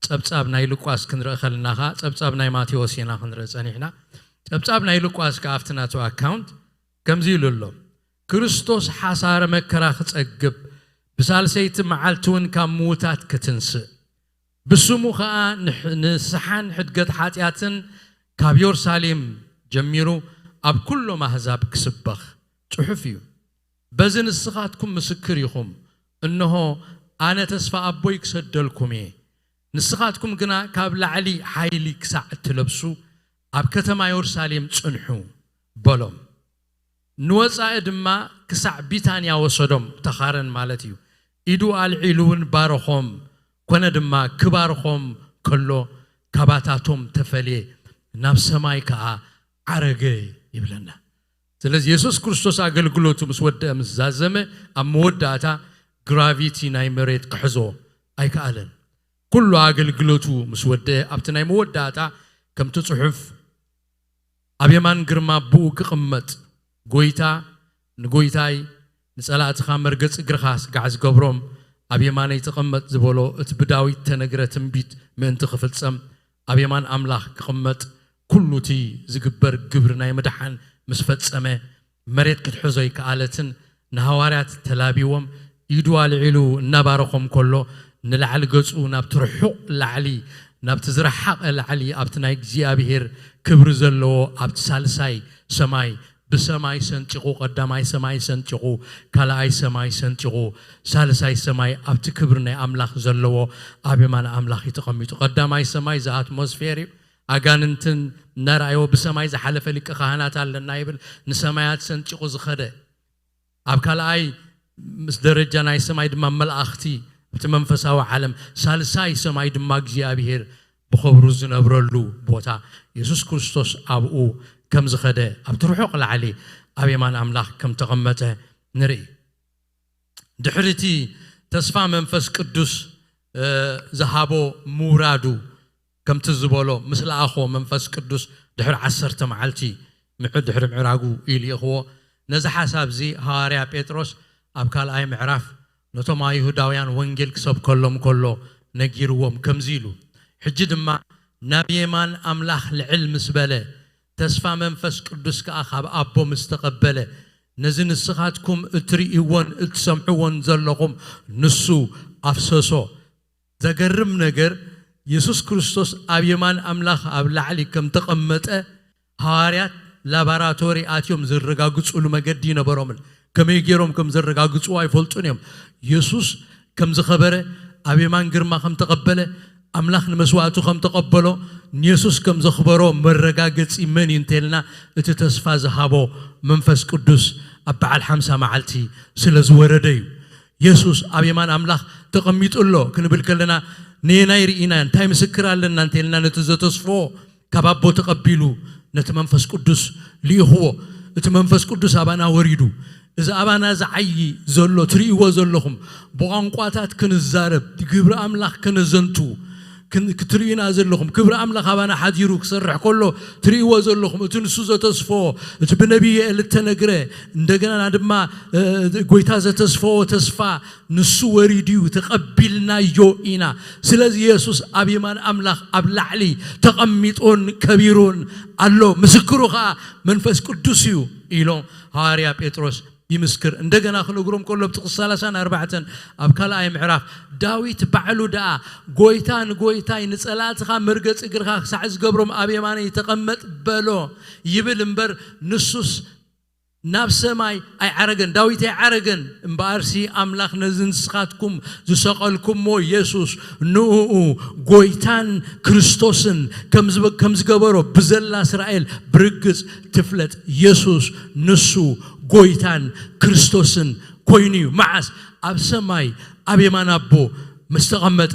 ጸብጻብ ናይ ሉቃስ ክንርኢ ከለና ኸኣ፣ ጸብጻብ ናይ ማቴዎስ ኢና ክንርኢ ጸኒሕና። ጸብጻብ ናይ ሉቃስ ከኣ ኣብቲ ናቱ ኣካውንት ከምዚ ኢሉ ኣሎ፣ ክርስቶስ ሓሳረ መከራ ክጸግብ፣ ብሳልሰይቲ መዓልቲ እውን ካብ ምዉታት ክትንስእ፣ ብስሙ ኸኣ ንሕ-፣ ንስሓን ሕድገት ሓጢኣትን ካብ የሩሳሌም ጀሚሩ ኣብ ኩሎም ኣህዛብ ክስበኽ ጽሑፍ እዩ። በዚ ንስኻትኩም ምስክር ኢኹም። እንሆ፣ ኣነ ተስፋ ኣቦይ ክሰደልኩም እየ። ንስኻትኩም ግና ካብ ላዕሊ ሓይሊ ክሳዕ እትለብሱ ኣብ ከተማ የሩሳሌም ጽንሑ በሎም። ንወጻኢ ድማ ክሳዕ ቢታንያ ወሰዶም፣ ተኻረን ማለት እዩ። ኢዱ ኣልዒሉ እውን ባረኾም። ኮነ ድማ ክባርኾም ከሎ ካባታቶም ተፈልየ፣ ናብ ሰማይ ከኣ ዓረገ ይብለና። ስለዚ የሱስ ክርስቶስ ኣገልግሎቱ ምስ ወደአ ምስ ዛዘመ ኣብ መወዳእታ ግራቪቲ ናይ መሬት ክሕዞ ኣይከኣለን። ኩሉ ኣገልግሎቱ ምስ ወደአ ኣብቲ ናይ መወዳእታ ከምቲ ጽሑፍ ኣብ የማን ግርማ ኣቦኡ ክቕመጥ፣ ጎይታ ንጎይታይ ንጸላእትኻ መርገጽ እግርኻ ስጋዕ ዝገብሮም ኣብ የማነይ ተቐመጥ ዝበሎ እቲ ብዳዊት ተነግረ ትንቢት ምእንቲ ክፍጸም ኣብ የማን ኣምላኽ ክቕመጥ ኩሉ እቲ ዝግበር ግብሪ ናይ ምድሓን ምስ ፈጸመ መሬት ክትሕዞ ኣይከኣለትን። ንሃዋርያት ተላቢዎም ኢዱ ኣልዒሉ እናባረኾም ከሎ ንላዕሊ ገጹ ናብቲ ርሑቕ ላዕሊ ናብቲ ዝረሓቐ ላዕሊ ኣብቲ ናይ እግዚኣብሔር ክብሪ ዘለዎ ኣብቲ ሳልሳይ ሰማይ ብሰማይ ሰንጢቑ ቀዳማይ ሰማይ ሰንጢቑ ካልኣይ ሰማይ ሰንጢቑ ሳልሳይ ሰማይ ኣብቲ ክብሪ ናይ ኣምላኽ ዘለዎ ኣብ የማን ኣምላኽ እዩ ተቐሚጡ። ቀዳማይ ሰማይ እዚ ኣትሞስፌር እዩ። ኣጋንንትን እናረኣይዎ ብሰማይ ዝሓለፈ ሊቀ ካህናት ኣለና ይብል። ንሰማያት ሰንጢቑ ዝኸደ ኣብ ካልኣይ ምስ ደረጃ ናይ ሰማይ ድማ መላእኽቲ ኣብቲ መንፈሳዊ ዓለም ሳልሳይ ሰማይ ድማ እግዚኣብሔር ብኸብሩ ዝነብረሉ ቦታ የሱስ ክርስቶስ ኣብኡ ከም ዝኸደ ኣብቲ ርሑቕ ላዕሊ ኣብ የማን ኣምላኽ ከም ተቐመጠ ንርኢ። ድሕሪ እቲ ተስፋ መንፈስ ቅዱስ ዝሃቦ ምውራዱ ከምቲ ዝበሎ ምስ ለኣኾ መንፈስ ቅዱስ ድሕሪ ዓሰርተ መዓልቲ ምዕ ድሕሪ ምዕራጉ ኢልእኽዎ። ነዚ ሓሳብ እዚ ሃዋርያ ጴጥሮስ ኣብ ካልኣይ ምዕራፍ ነቶም ኣይሁዳውያን ወንጌል ክሰብከሎም ከሎ ነጊርዎም ከምዚ ኢሉ፣ ሕጂ ድማ ናብ የማን ኣምላኽ ልዕል ምስ በለ ተስፋ መንፈስ ቅዱስ ከኣ ካብ ኣቦ ምስ ተቐበለ ነዚ ንስኻትኩም እትርእይዎን እትሰምዕዎን ዘለኹም ንሱ ኣፍሰሶ። ዘገርም ነገር የሱስ ክርስቶስ ኣብ የማን ኣምላኽ ኣብ ላዕሊ ከም ተቐመጠ ሃዋርያት ላባራቶሪ ኣትዮም ዘረጋግጹሉ መገዲ ይነበሮምን ከመይ ገይሮም ከም ዘረጋግጹ ኣይፈልጡን እዮም። የሱስ ከም ዝኸበረ ኣብ የማን ግርማ ከም ተቐበለ ኣምላኽ ንመስዋእቱ ከም ተቐበሎ ንየሱስ ከም ዘኽበሮ መረጋገጺ መን እዩ እንተልና እቲ ተስፋ ዝሃቦ መንፈስ ቅዱስ ኣብ በዓል ሓምሳ መዓልቲ ስለ ዝወረደ እዩ። የሱስ ኣብ የማን ኣምላኽ ተቐሚጡ ኣሎ ክንብል ከለና ነየናይ ርኢና እንታይ ምስክር ኣለና እንተልና ነቲ ዘተስፎ ካብ ኣቦ ተቐቢሉ ነቲ መንፈስ ቅዱስ ልኢኽዎ። እቲ መንፈስ ቅዱስ ኣባና ወሪዱ እዚ ኣባና ዝዓዪ ዘሎ ትርእይዎ ዘለኹም ብቋንቋታት ክንዛረብ ግብሪ ኣምላኽ ከነዘንቱ ክትርእዩና ዘለኹም ክብሪ ኣምላኽ ኣባና ሓዲሩ ክሰርሕ ከሎ ትርእይዎ ዘለኹም እቲ ንሱ ዘተስፎ እቲ ብነቢይ የእል እተነግረ እንደገና ድማ ጎይታ ዘተስፈዎ ተስፋ ንሱ ወሪዱ እዩ ተቐቢልናዮ ኢና። ስለዚ የሱስ ኣብ የማን ኣምላኽ ኣብ ላዕሊ ተቐሚጡን ከቢሩን ኣሎ። ምስክሩ ኸዓ መንፈስ ቅዱስ እዩ ኢሎም ሃዋርያ ጴጥሮስ ይምስክር። እንደገና ክነግሮም ከሎ ኣብ ጥቕሲ ሰላሳን ኣርባዕተን ኣብ ካልኣይ ምዕራፍ ዳዊት ባዕሉ ደኣ ጎይታ ንጎይታይ ንጸላእትኻ መርገጺ እግርኻ ክሳዕ ዝገብሮም ኣብ የማነይ ተቐመጥ በሎ ይብል እምበር ንሱስ ናብ ሰማይ ኣይዓረገን። ዳዊት ኣይዓረገን እምበኣርሲ ኣምላኽ ነዚ ንስኻትኩም ዝሰቐልኩሞ የሱስ ንእኡ ጎይታን ክርስቶስን ከም ዝገበሮ ብዘላ እስራኤል ብርግጽ ትፍለጥ። የሱስ ንሱ ጎይታን ክርስቶስን ኮይኑ እዩ። መዓስ? ኣብ ሰማይ ኣብ የማን ኣቦ ምስ ተቐመጠ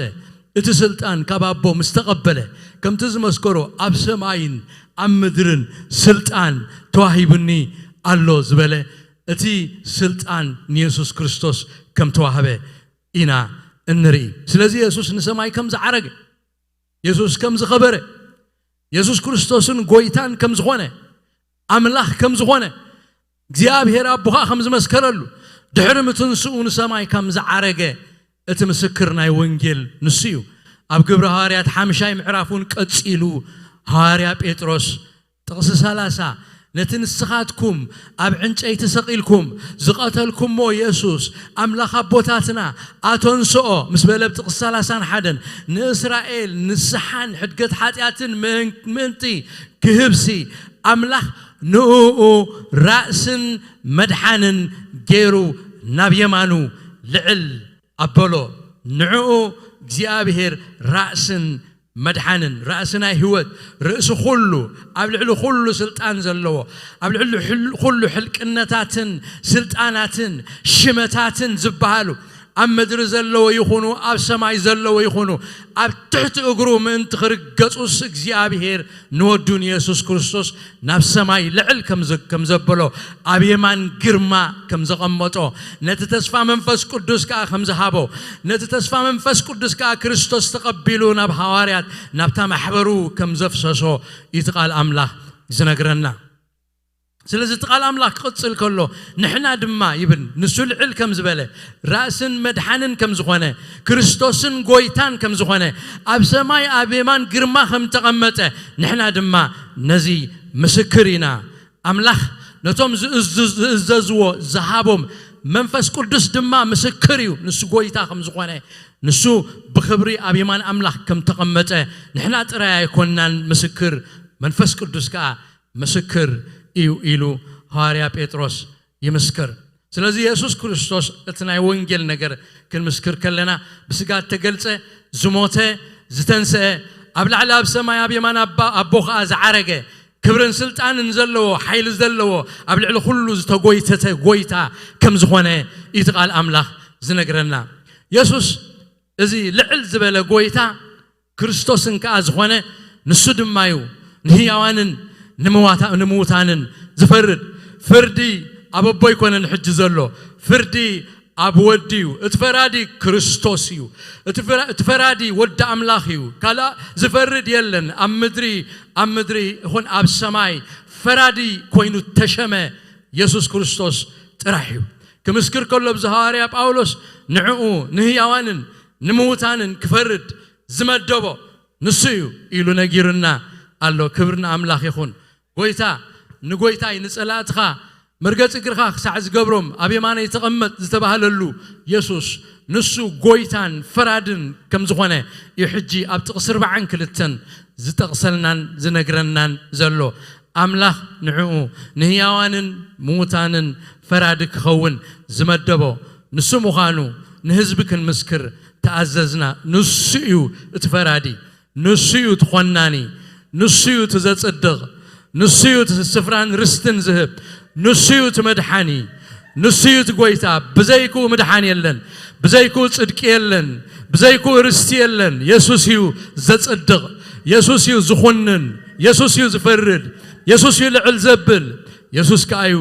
እቲ ስልጣን ካብ ኣቦ ምስ ተቐበለ ከምቲ ዝመስከሮ ኣብ ሰማይን ኣብ ምድርን ስልጣን ተዋሂቡኒ ኣሎ ዝበለ እቲ ስልጣን ንየሱስ ክርስቶስ ከም ተዋህበ ኢና እንርኢ። ስለዚ የሱስ ንሰማይ ከም ዝዓረገ፣ የሱስ ከም ዝኸበረ፣ የሱስ ክርስቶስን ጎይታን ከም ዝኾነ፣ ኣምላኽ ከም ዝኾነ እግዚኣብሔር ኣቦኻ ከም ዝመስከረሉ ድሕሪ ምትንስኡ ንሰማይ ከም ዝዓረገ እቲ ምስክር ናይ ወንጌል ንሱ እዩ። ኣብ ግብሪ ሃዋርያት ሓምሻይ ምዕራፍ እውን ቀጺሉ ሃዋርያ ጴጥሮስ ጥቕሲ ሰላሳ ነቲ ንስኻትኩም ኣብ ዕንጨይቲ ሰቒልኩም ዝቐተልኩሞ የሱስ ኣምላኽ ኣቦታትና ኣተንስኦ ምስ በለ ኣብ ጥቕሲ ሰላሳን ሓደን ንእስራኤል ንስሓን ሕድገት ሓጢኣትን ምእንቲ ክህብሲ ኣምላኽ ንእኡ ራእስን መድሓንን ገይሩ ናብ የማኑ ልዕል ኣበሎ። ንዕኡ እግዚኣብሔር ራእስን መድሓንን፣ ራእሲ ናይ ህይወት፣ ርእሲ ኩሉ፣ ኣብ ልዕሊ ኩሉ ስልጣን ዘለዎ፣ ኣብ ልዕሊ ኩሉ ሕልቅነታትን ስልጣናትን ሽመታትን ዝበሃሉ፣ ኣብ ምድሪ ዘለዎ ይኹኑ ኣብ ሰማይ ዘለዎ ይኹኑ፣ ኣብ ትሕቲ እግሩ ምእንቲ ክርገጹስ እግዚኣብሔር ንወዱ ንየሱስ ክርስቶስ ናብ ሰማይ ልዕል ከም ዘበሎ፣ ኣብ የማን ግርማ ከም ዘቐመጦ፣ ነቲ ተስፋ መንፈስ ቅዱስ ከኣ ከም ዝሃቦ፣ ነቲ ተስፋ መንፈስ ቅዱስ ከኣ ክርስቶስ ተቐቢሉ ናብ ሃዋርያት፣ ናብታ ማሕበሩ ከም ዘፍሰሶ እዩ እቲ ቃል ኣምላኽ ዝነግረና። ስለዚ እቲ ቃል ኣምላኽ ክቕጽል ከሎ፣ ንሕና ድማ ይብል፣ ንሱ ልዕል ከም ዝበለ፣ ራእስን መድሓንን ከም ዝኾነ፣ ክርስቶስን ጎይታን ከም ዝኾነ፣ ኣብ ሰማይ ኣብ የማን ግርማ ከም ተቐመጠ፣ ንሕና ድማ ነዚ ምስክር ኢና። ኣምላኽ ነቶም ዝእዝዙ-፣ ዝእዘዝዎ ዝሃቦም መንፈስ ቅዱስ ድማ ምስክር እዩ። ንሱ ጎይታ ከም ዝኾነ፣ ንሱ ብኽብሪ ኣብ የማን ኣምላኽ ከም ተቐመጠ፣ ንሕና ጥራይ ኣይኮንናን ምስክር፣ መንፈስ ቅዱስ ከኣ ምስክር እዩ ኢሉ ሃዋርያ ጴጥሮስ ይምስክር። ስለዚ የሱስ ክርስቶስ እቲ ናይ ወንጌል ነገር ክንምስክር ከለና፣ ብስጋ እተገልጸ፣ ዝሞተ፣ ዝተንስአ፣ ኣብ ላዕሊ ኣብ ሰማይ ኣብ የማን ኣባ-፣ ኣቦ ኸኣ ዝዓረገ፣ ክብርን ስልጣንን ዘለዎ፣ ሓይሊ ዘለዎ፣ ኣብ ልዕሊ ኩሉ ዝተጎይተተ ጎይታ ከም ዝኾነ እዩ እቲ ቃል ኣምላኽ ዝነግረና። የሱስ እዚ ልዕል ዝበለ ጎይታ ክርስቶስን ከኣ ዝኾነ፣ ንሱ ድማ እዩ ንህያዋንን ንምዋታ-፣ ንምውታንን ዝፈርድ። ፍርዲ ኣብ ኣቦ ኣይኮነን ሕጂ ዘሎ፣ ፍርዲ ኣብ ወዲ እዩ። እቲ ፈራዲ ክርስቶስ እዩ። እቲ ፍራ-፣ እቲ ፈራዲ ወዲ ኣምላኽ እዩ። ካልእ ዝፈርድ የለን። ኣብ ምድሪ፣ ኣብ ምድሪ ይኹን ኣብ ሰማይ ፈራዲ ኮይኑ ተሸመ የሱስ ክርስቶስ ጥራሕ እዩ። ክምስክር ከሎ፣ ኣብዚ ሃዋርያ ጳውሎስ ንዕኡ ንህያዋንን ንምውታንን ክፈርድ ዝመደቦ ንሱ እዩ ኢሉ ነጊሩና ኣሎ። ክብሪ ንኣምላኽ ይኹን። ጎይታ ንጎይታይ ንጸላእትኻ መርገጺ እግርኻ ክሳዕ ዝገብሮም ኣብ የማነይ ተቐመጥ ዝተባህለሉ የሱስ፣ ንሱ ጎይታን ፈራድን ከም ዝኾነ እዩ ሕጂ ኣብ ጥቕሲ ኣርባዓን ክልተን ዝጠቕሰልናን ዝነግረናን ዘሎ። ኣምላኽ ንዕኡ ንህያዋንን ምዉታንን ፈራዲ ክኸውን ዝመደቦ ንሱ ምዃኑ ንህዝቢ ክንምስክር ተኣዘዝና። ንሱ እዩ እቲ ፈራዲ፣ ንሱ እዩ እቲ ኾናኒ፣ ንሱ እዩ እቲ ዘጽድቕ፣ ንሱ እዩ እቲ ስፍራን ርስትን ዝህብ፣ ንሱ እዩ እቲ መድሓኒ፣ ንሱ እዩ እቲ ጎይታ። ብዘይክኡ ምድሓን የለን፣ ብዘይክኡ ጽድቂ የለን፣ ብዘይክኡ ርስቲ የለን። የሱስ እዩ ዘጽድቕ፣ የሱስ እዩ ዝኹንን፣ የሱስ እዩ ዝፈርድ፣ የሱስ እዩ ልዕል ዘብል፣ የሱስ ከኣ እዩ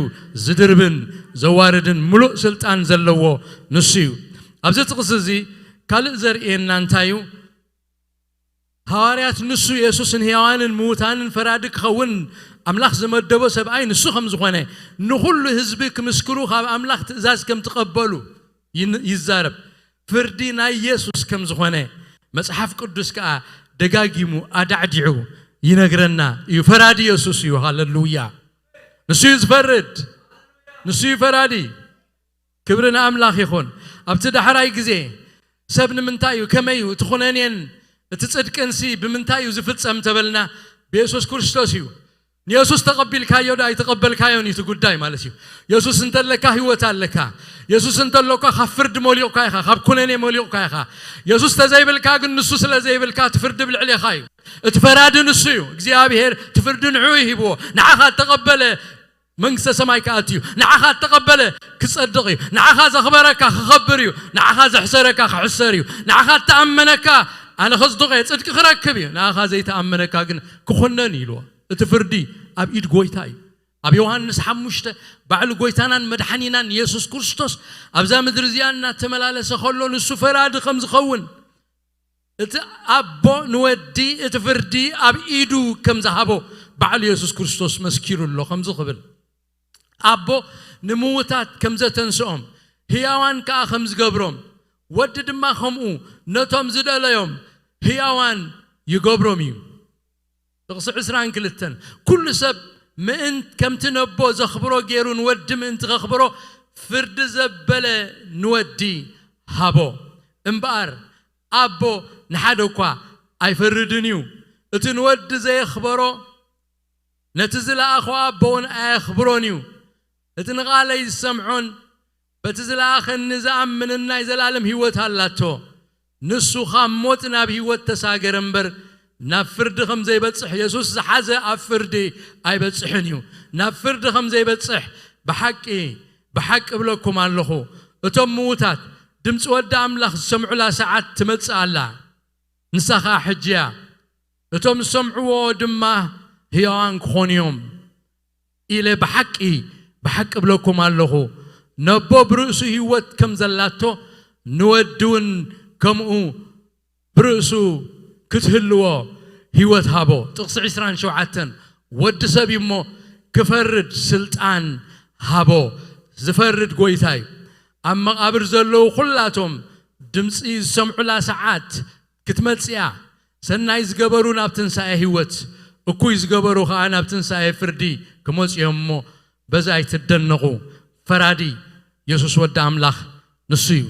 ዝድርብን ዘዋርድን ምሉእ ስልጣን ዘለዎ ንሱ እዩ። ኣብዚ ጥቕሲ እዚ ካልእ ዘርእየና እንታይ እዩ? ሃዋርያት ንሱ የሱስ ንህያዋንን ምዉታንን ፈራዲ ክኸውን ኣምላኽ ዝመደቦ ሰብኣይ ንሱ ከም ዝኾነ ንኹሉ ህዝቢ ክምስክሩ ካብ ኣምላኽ ትእዛዝ ከም ትቐበሉ ይን-፣ ይዛረብ። ፍርዲ ናይ የሱስ ከም ዝኾነ መጽሓፍ ቅዱስ ከኣ ደጋጊሙ ኣዳዕዲዑ ይነግረና እዩ። ፈራዲ የሱስ እዩ። ሃለሉያ! ንሱ እዩ ዝፈርድ። ንሱ እዩ ፈራዲ። ክብሪ ንኣምላኽ ይኹን። ኣብቲ ዳሕራይ ግዜ ሰብ ንምንታይ እዩ፣ ከመይ እዩ፣ እቲ ኩነኔን እቲ ጽድቅንሲ ብምንታይ እዩ ዝፍጸም ተበልና፣ ብየሱስ ክርስቶስ እዩ። ንየሱስ ተቐቢልካዮ ዶ ኣይተቐበልካዮን እዩ እቲ ጉዳይ ማለት እዩ። የሱስ እንተለካ ህይወት ኣለካ። የሱስ እንተለካ ካብ ፍርዲ መሊቕካ ኢኻ፣ ካብ ኩነኔ መሊቕካ ኢኻ። የሱስ ተዘይብልካ ግን፣ ንሱ ስለ ዘይብልካ እቲ ፍርዲ ብልዕሌኻ እዩ። እቲ ፈራዲ ንሱ እዩ። እግዚኣብሔር እቲ ፍርዲ ንዕኡ ይሂብዎ። ንዓኻ እተቐበለ መንግስተ ሰማይ ክኣቱ እዩ። ንዓኻ እተቐበለ ክጸድቕ እዩ። ንዓኻ ዘኽበረካ ክኸብር እዩ። ንዓኻ ዘሕሰረካ ክሕሰር እዩ። ንዓኻ እተኣመነካ ኣነ ከጽድቕ እየ፣ ጽድቂ ክረክብ እዩ። ንዓኻ ዘይተኣመነካ ግን ክኹነን እዩ ኢልዎ። እቲ ፍርዲ ኣብ ኢድ ጎይታ እዩ። ኣብ ዮሃንስ ሓሙሽተ ባዕሉ ጎይታናን መድሓኒናን የሱስ ክርስቶስ ኣብዛ ምድሪ እዚኣ እናተመላለሰ ከሎ ንሱ ፈራዲ ከም ዝኸውን፣ እቲ ኣቦ ንወዲ እቲ ፍርዲ ኣብ ኢዱ ከም ዝሃቦ ባዕሉ የሱስ ክርስቶስ መስኪሩ ኣሎ። ከምዚ ክብል፣ ኣቦ ንምዉታት ከም ዘተንስኦም፣ ህያዋን ከኣ ከም ዝገብሮም፣ ወዲ ድማ ከምኡ ነቶም ዝደለዮም ህያዋን ይገብሮም እዩ። ጥቕሲ ዕስራን ክልተን፣ ኩሉ ሰብ ምእን-፣ ከምቲ ነቦ ዘኽብሮ ገይሩ ንወዲ ምእንቲ ከኽብሮ፣ ፍርዲ ዘበለ ንወዲ ሃቦ። እምበኣር፣ ኣቦ ንሓደ እኳ ኣይፈርድን እዩ። እቲ ንወዲ ዘየኽበሮ፣ ነቲ ዝለኣኾ ኣቦ እውን ኣየኽብሮን እዩ። እቲ ንቓለይ ዝሰምዖን በቲ ዝለኣኸኒ ዝኣምንን ናይ ዘላለም ህይወት ኣላቶ። ንሱ ካብ ሞት ናብ ህይወት ተሳገረ እምበር ናብ ፍርዲ ከም ዘይበጽሕ፣ የሱስ ዝሓዘ ኣብ ፍርዲ ኣይበጽሕን እዩ። ናብ ፍርዲ ከም ዘይበጽሕ ብሓቂ ብሓቂ እብለኩም ኣለኹ፣ እቶም ምዉታት ድምፂ ወዲ ኣምላኽ ዝሰምዑላ ሰዓት ትመጽእ ኣላ። ንሳ ኸኣ ሕጂ እያ። እቶም ዝሰምዕዎ ድማ ህያዋን ክኾኑ እዮም ኢለ ብሓቂ ብሓቂ እብለኩም ኣለኹ፣ ነቦ ብርእሱ ህይወት ከም ዘላቶ ንወዲ እውን ከምኡ ብርእሱ ክትህልዎ ህይወት ሃቦ። ጥቕሲ ዕስራን ሸውዓተን፣ ወዲ ሰብ እዩ እሞ ክፈርድ ስልጣን ሃቦ። ዝፈርድ ጎይታ እዩ። ኣብ መቓብር ዘለዉ ኩላቶም ድምፂ ዝሰምዑላ ሰዓት ክትመፅእ እያ። ሰናይ ዝገበሩ ናብ ትንሳኤ ህይወት፣ እኩይ ዝገበሩ ኸዓ ናብ ትንሳኤ ፍርዲ ክመፁ እዮም እሞ በዚ ኣይትደነቑ። ፈራዲ የሱስ ወዲ ኣምላኽ ንሱ እዩ።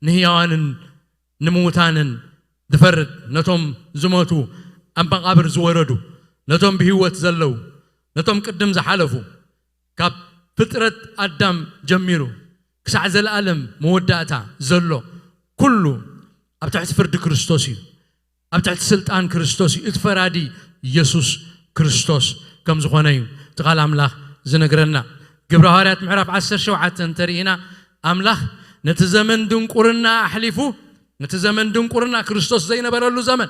ንህያዋንን ንምዉታንን ዝፈርድ፣ ነቶም ዝሞቱ ኣብ መቓብር ዝወረዱ፣ ነቶም ብህይወት ዘለዉ፣ ነቶም ቅድም ዝሓለፉ፣ ካብ ፍጥረት ኣዳም ጀሚሩ ክሳዕ ዘለኣለም መወዳእታ ዘሎ ኩሉ ኣብ ትሕቲ ፍርዲ ክርስቶስ እዩ። ኣብ ትሕቲ ስልጣን ክርስቶስ እዩ። እቲ ፈራዲ የሱስ ክርስቶስ ከም ዝኾነ እዩ እቲ ቃል ኣምላኽ ዝነግረና። ግብረ ሃዋርያት ምዕራፍ ዓሰርተ ሸውዓተ እንተርኢና፣ ኣምላኽ ነቲ ዘመን ድንቁርና ኣሕሊፉ፣ ነቲ ዘመን ድንቁርና፣ ክርስቶስ ዘይነበረሉ ዘመን፣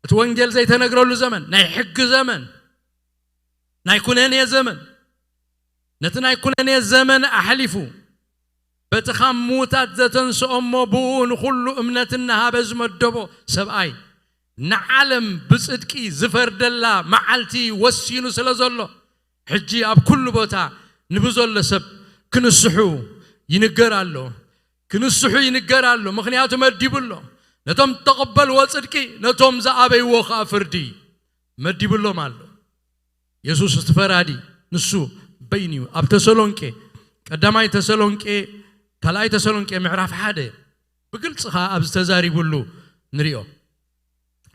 እቲ ወንጌል ዘይተነግረሉ ዘመን፣ ናይ ሕጊ ዘመን፣ ናይ ኩነኔ ዘመን፣ ነቲ ናይ ኩነኔ ዘመን ኣሕሊፉ፣ በቲ ካብ ምዉታት ዘተንስኦ እሞ ብኡ ንኹሉ እምነት እናሃበ ዝመደቦ ሰብኣይ፣ ንዓለም ብጽድቂ ዝፈርደላ መዓልቲ ወሲኑ ስለ ዘሎ፣ ሕጂ ኣብ ኩሉ ቦታ ንብዘሎ ሰብ ክንስሑ ይንገር ኣሎ። ክንስሑ ይንገር ኣሎ፣ ምኽንያቱ መዲቡ ኣሎ። ነቶም እተቐበልዎ ጽድቂ፣ ነቶም ዝኣበይዎ ኸኣ ፍርዲ መዲቡሎም ኣሎ። የሱስ እቲ ፈራዲ ንሱ በይኑ እዩ። ኣብ ተሰሎንቄ፣ ቀዳማይ ተሰሎንቄ፣ ካልኣይ ተሰሎንቄ ምዕራፍ ሓደ ብግልጺ ኸኣ ኣብዚ ተዛሪቡሉ ንሪኦ።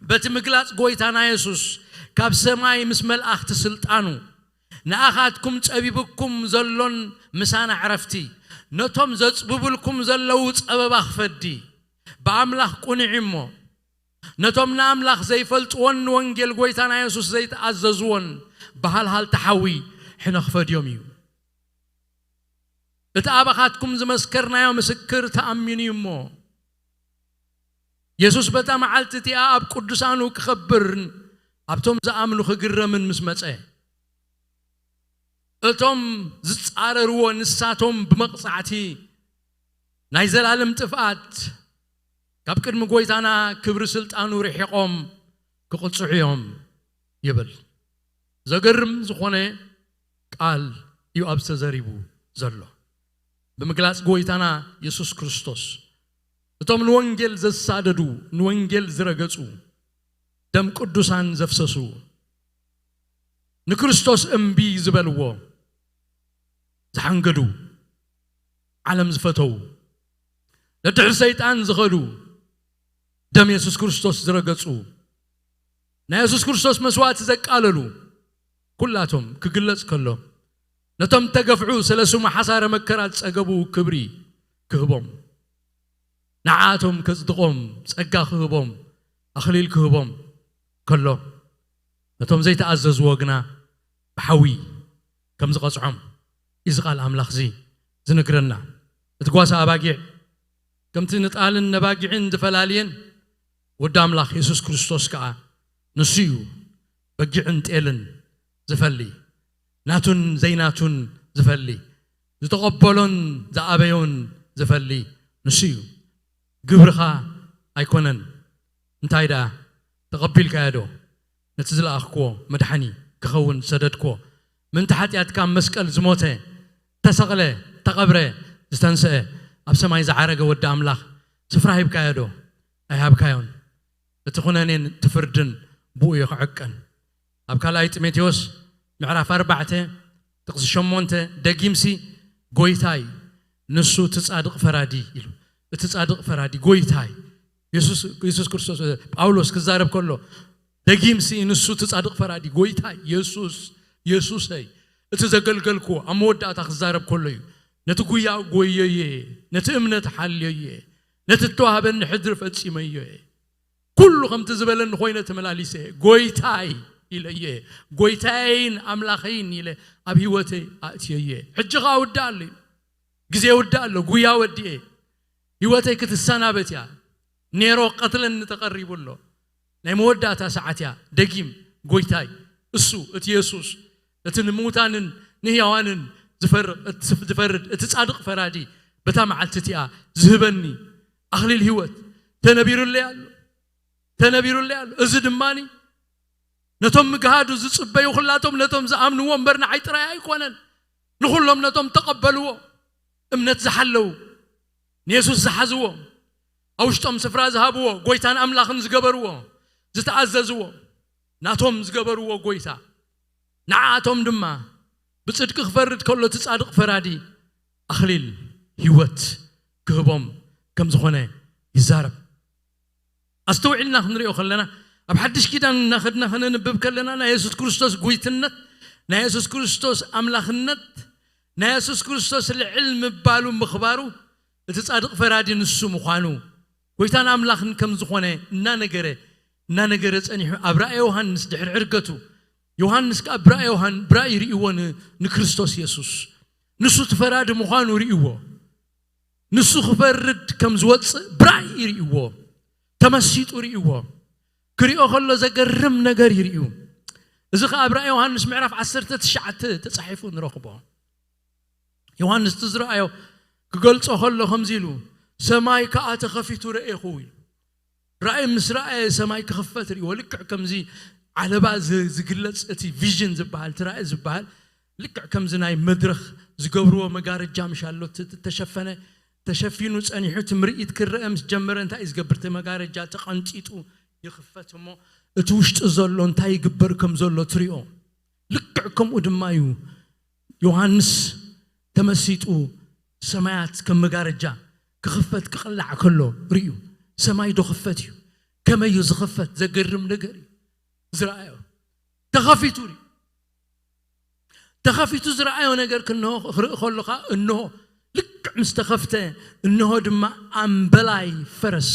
በቲ ምግላጽ ጎይታና የሱስ ካብ ሰማይ ምስ መላእኽቲ ስልጣኑ፣ ንኣኻትኩም ጸቢብኩም ዘሎን ምሳና ዕረፍቲ፣ ነቶም ዘጽብቡልኩም ዘለዉ ጸበባ ክፈዲ፣ ብኣምላኽ ቁኑዕ እሞ፣ ነቶም ንኣምላኽ ዘይፈልጥዎን ንወንጌል ጎይታና የሱስ ዘይተኣዘዝዎን ብሃልሃልቲ ሓዊ ሕነ ክፈድዮም እዩ። እቲ ኣባኻትኩም ዝመስከርናዮ ምስክር ተኣሚኑ እዩ እሞ፣ የሱስ በታ መዓልቲ እቲኣ ኣብ ቅዱሳኑ ክኸብርን ኣብቶም ዝኣምኑ ክግረምን ምስ መጸ፣ እቶም ዝጻረርዎ ንሳቶም ብመቕጻዕቲ ናይ ዘላለም ጥፍኣት ካብ ቅድሚ ጎይታና ክብሪ ስልጣኑ ርሒቖም ክቕጽዑ እዮም ይብል። ዘገርም ዝኾነ ቃል እዩ ኣብዚ ተዘሪቡ ዘሎ። ብምግላጽ ጎይታና የሱስ ክርስቶስ፣ እቶም ንወንጌል ዘሳደዱ፣ ንወንጌል ዝረገጹ፣ ደም ቅዱሳን ዘፍሰሱ፣ ንክርስቶስ እምቢ ዝበልዎ፣ ዝሓንገዱ፣ ዓለም ዝፈተዉ፣ ነድሕሪ ሰይጣን ዝኸዱ፣ ደም የሱስ ክርስቶስ ዝረገጹ፣ ናይ የሱስ ክርስቶስ መስዋእቲ ዘቃለሉ፣ ኩላቶም ክግለጽ ከሎ፣ ነቶም ተገፍዑ ስለ ስሙ ሓሳረ መከራ ዝጸገቡ ክብሪ ክህቦም፣ ንዓኣቶም ከጽድቖም፣ ጸጋ ክህቦም፣ ኣኽሊል ክህቦም ከሎ፣ ነቶም ዘይተኣዘዝዎ ግና ብሓዊ ከም ዝቐጽዖም እዚ ቃል ኣምላኽ እዚ ዝነግረና። እቲ ጓሳ ኣባጊዕ ከምቲ ንጣልን ነባጊዕን ዝፈላልየን፣ ወዲ ኣምላኽ የሱስ ክርስቶስ ከኣ ንሱ እዩ በጊዕን ጤልን ዝፈሊ፣ ናቱን ዘይናቱን ዝፈሊ፣ ዝተቐበሎን ዝኣበዮን ዝፈሊ ንሱ እዩ። ግብርኻ ኣይኮነን። እንታይ ደኣ ተቐቢልካዮ ዶ? ነቲ ዝለኣኽክዎ መድሓኒ ክኸውን ዝሰደድክዎ፣ ምእንቲ ሓጢኣትካ ኣብ መስቀል ዝሞተ፣ ተሰቕለ፣ ተቐብረ፣ ዝተንስአ፣ ኣብ ሰማይ ዝዓረገ ወዲ ኣምላኽ ስፍራ ሂብካዮ ዶ? ኣይሃብካዮን። እቲ ኩነኔን እቲ ፍርድን ብኡ እዩ ክዕቀን። ኣብ ካልኣይ ጢሞቴዎስ ምዕራፍ ኣርባዕተ ጥቕሲ ሸሞንተ ደጊምሲ ጎይታይ ንሱ እቲ ጻድቕ ፈራዲ ኢሉ። እቲ ጻድቕ ፈራዲ ጎይታይ የሱስ፣ የሱስ ክርስቶስ፣ ጳውሎስ ክዛረብ ከሎ ደጊምሲ ንሱ እቲ ጻድቕ ፈራዲ ጎይታይ የሱስ፣ የሱሰይ፣ እቲ ዘገልገልክዎ ኣብ መወዳእታ ክዛረብ ከሎ እዩ። ነቲ ጉያ ጎየየ፣ ነቲ እምነት ሓልዮየ፣ ነቲ እተዋህበኒ ሕድሪ ፈጺመዮ እየ። ኩሉ ከምቲ ዝበለኒ ኮይነ ተመላሊሰ እየ። ጎይታይ ኢለዮ እየ። ጎይታየይን ኣምላኸይን ኢለ ኣብ ህይወተይ ኣእትየዮ እየ። ሕጂ ኸኣ ውዳእ ኣሎ እዩ። ግዜ ውዳእ ኣሎ። ጉያ ወዲኤ። ህይወተይ ክትሰናበት እያ። ኔሮ ቀትለኒ ተቐሪቡ ኣሎ። ናይ መወዳእታ ሰዓት እያ። ደጊም ጎይታይ እሱ እቲ የሱስ እቲ ንምውታንን ንህያዋንን ዝፈር- ዝፈርድ እቲ ጻድቕ ፈራዲ በታ መዓልቲ እቲኣ ዝህበኒ ኣኽሊል ህይወት ተነቢሩለይ ኣሎ። ተነቢሩለይ ኣሎ። እዚ ድማኒ ነቶም ምግሃዱ ዝጽበዩ ኩላቶም ነቶም ዝኣምንዎ እምበር ንዓይ ጥራይ ኣይኮነን። ንኹሎም ነቶም ተቐበልዎ እምነት ዝሓለዉ ንየሱስ ዝሓዝዎ ኣብ ውሽጦም ስፍራ ዝሃብዎ ጎይታን ኣምላኽን ዝገበርዎ ዝተኣዘዝዎ ናቶም ዝገበርዎ ጎይታ ንዓኣቶም ድማ ብጽድቂ ክፈርድ ከሎ እቲ ጻድቕ ፈራዲ ኣኽሊል ህይወት ክህቦም ከም ዝኾነ ይዛረብ። ኣስተውዒልና ክንሪኦ ከለና ኣብ ሓድሽ ኪዳን እናኸድና ከነንብብ ከለና ናይ የሱስ ክርስቶስ ጉይትነት ናይ የሱስ ክርስቶስ ኣምላኽነት ናይ የሱስ ክርስቶስ ልዕል ምባሉ ምኽባሩ እቲ ጻድቕ ፈራዲ ንሱ ምዃኑ ጎይታን ኣምላኽን ከም ዝኾነ እናነገረ እናነገረ ጸኒሑ ኣብ ራእየ ዮሃንስ ድሕሪ ዕርገቱ ዮሃንስ ከኣ ብራእየ ዮሃን ብራእይ ርእይዎ ን- ንክርስቶስ የሱስ ንሱ እቲ ፈራዲ ምዃኑ ርእይዎ ንሱ ክፈርድ ከም ዝወፅእ ብራእይ ይርእይዎ ተመሲጡ ርእይዎ ክሪኦ ከሎ ዘገርም ነገር ይርእዩ እዚ ከኣ ኣብ ራእይ ዮሃንስ ምዕራፍ ዓሰርተ ትሽዓተ ተጻሒፉ ንረኽቦ ዮሃንስ እቲ ዝረኣዮ ክገልጾ ከሎ ከምዚ ኢሉ ሰማይ ከኣ ተኸፊቱ ረኤኹ ኢሉ ራእይ ምስ ረኣየ ሰማይ ክኽፈት ርእይዎ ልክዕ ከምዚ ዓለባ ዝ- ዝግለጽ እቲ ቪዥን ዝበሃል እቲ ራእይ ዝበሃል ልክዕ ከምዚ ናይ መድረኽ ዝገብርዎ መጋረጃ ምሻሎ እቲ ተሸፈነ ተሸፊኑ ጸኒሑ እቲ ምርኢት ክረአ ምስ ጀመረ እንታይ እዩ ዝገብር እቲ መጋረጃ ተቐንጢጡ ይኽፈት እሞ እቲ ውሽጢ ዘሎ እንታይ ይግበር ከም ዘሎ ትሪኦ ልክዕ ከምኡ ድማ እዩ ዮሃንስ ተመሲጡ ሰማያት ከም መጋረጃ ክኽፈት ክቕላዕ ከሎ ርእዩ ሰማይ ዶ ክፈት እዩ ከመይ እዩ ዝኽፈት ዘገርም ነገር እዩ ዝረኣዮ ተኸፊቱ ርእዩ ተኸፊቱ ዝረኣዮ ነገር ክንሆ ክርኢ ከሎኻ እንሆ ልክዕ ምስ ተኸፍተ እንሆ ድማ ኣምበላይ ፈረስ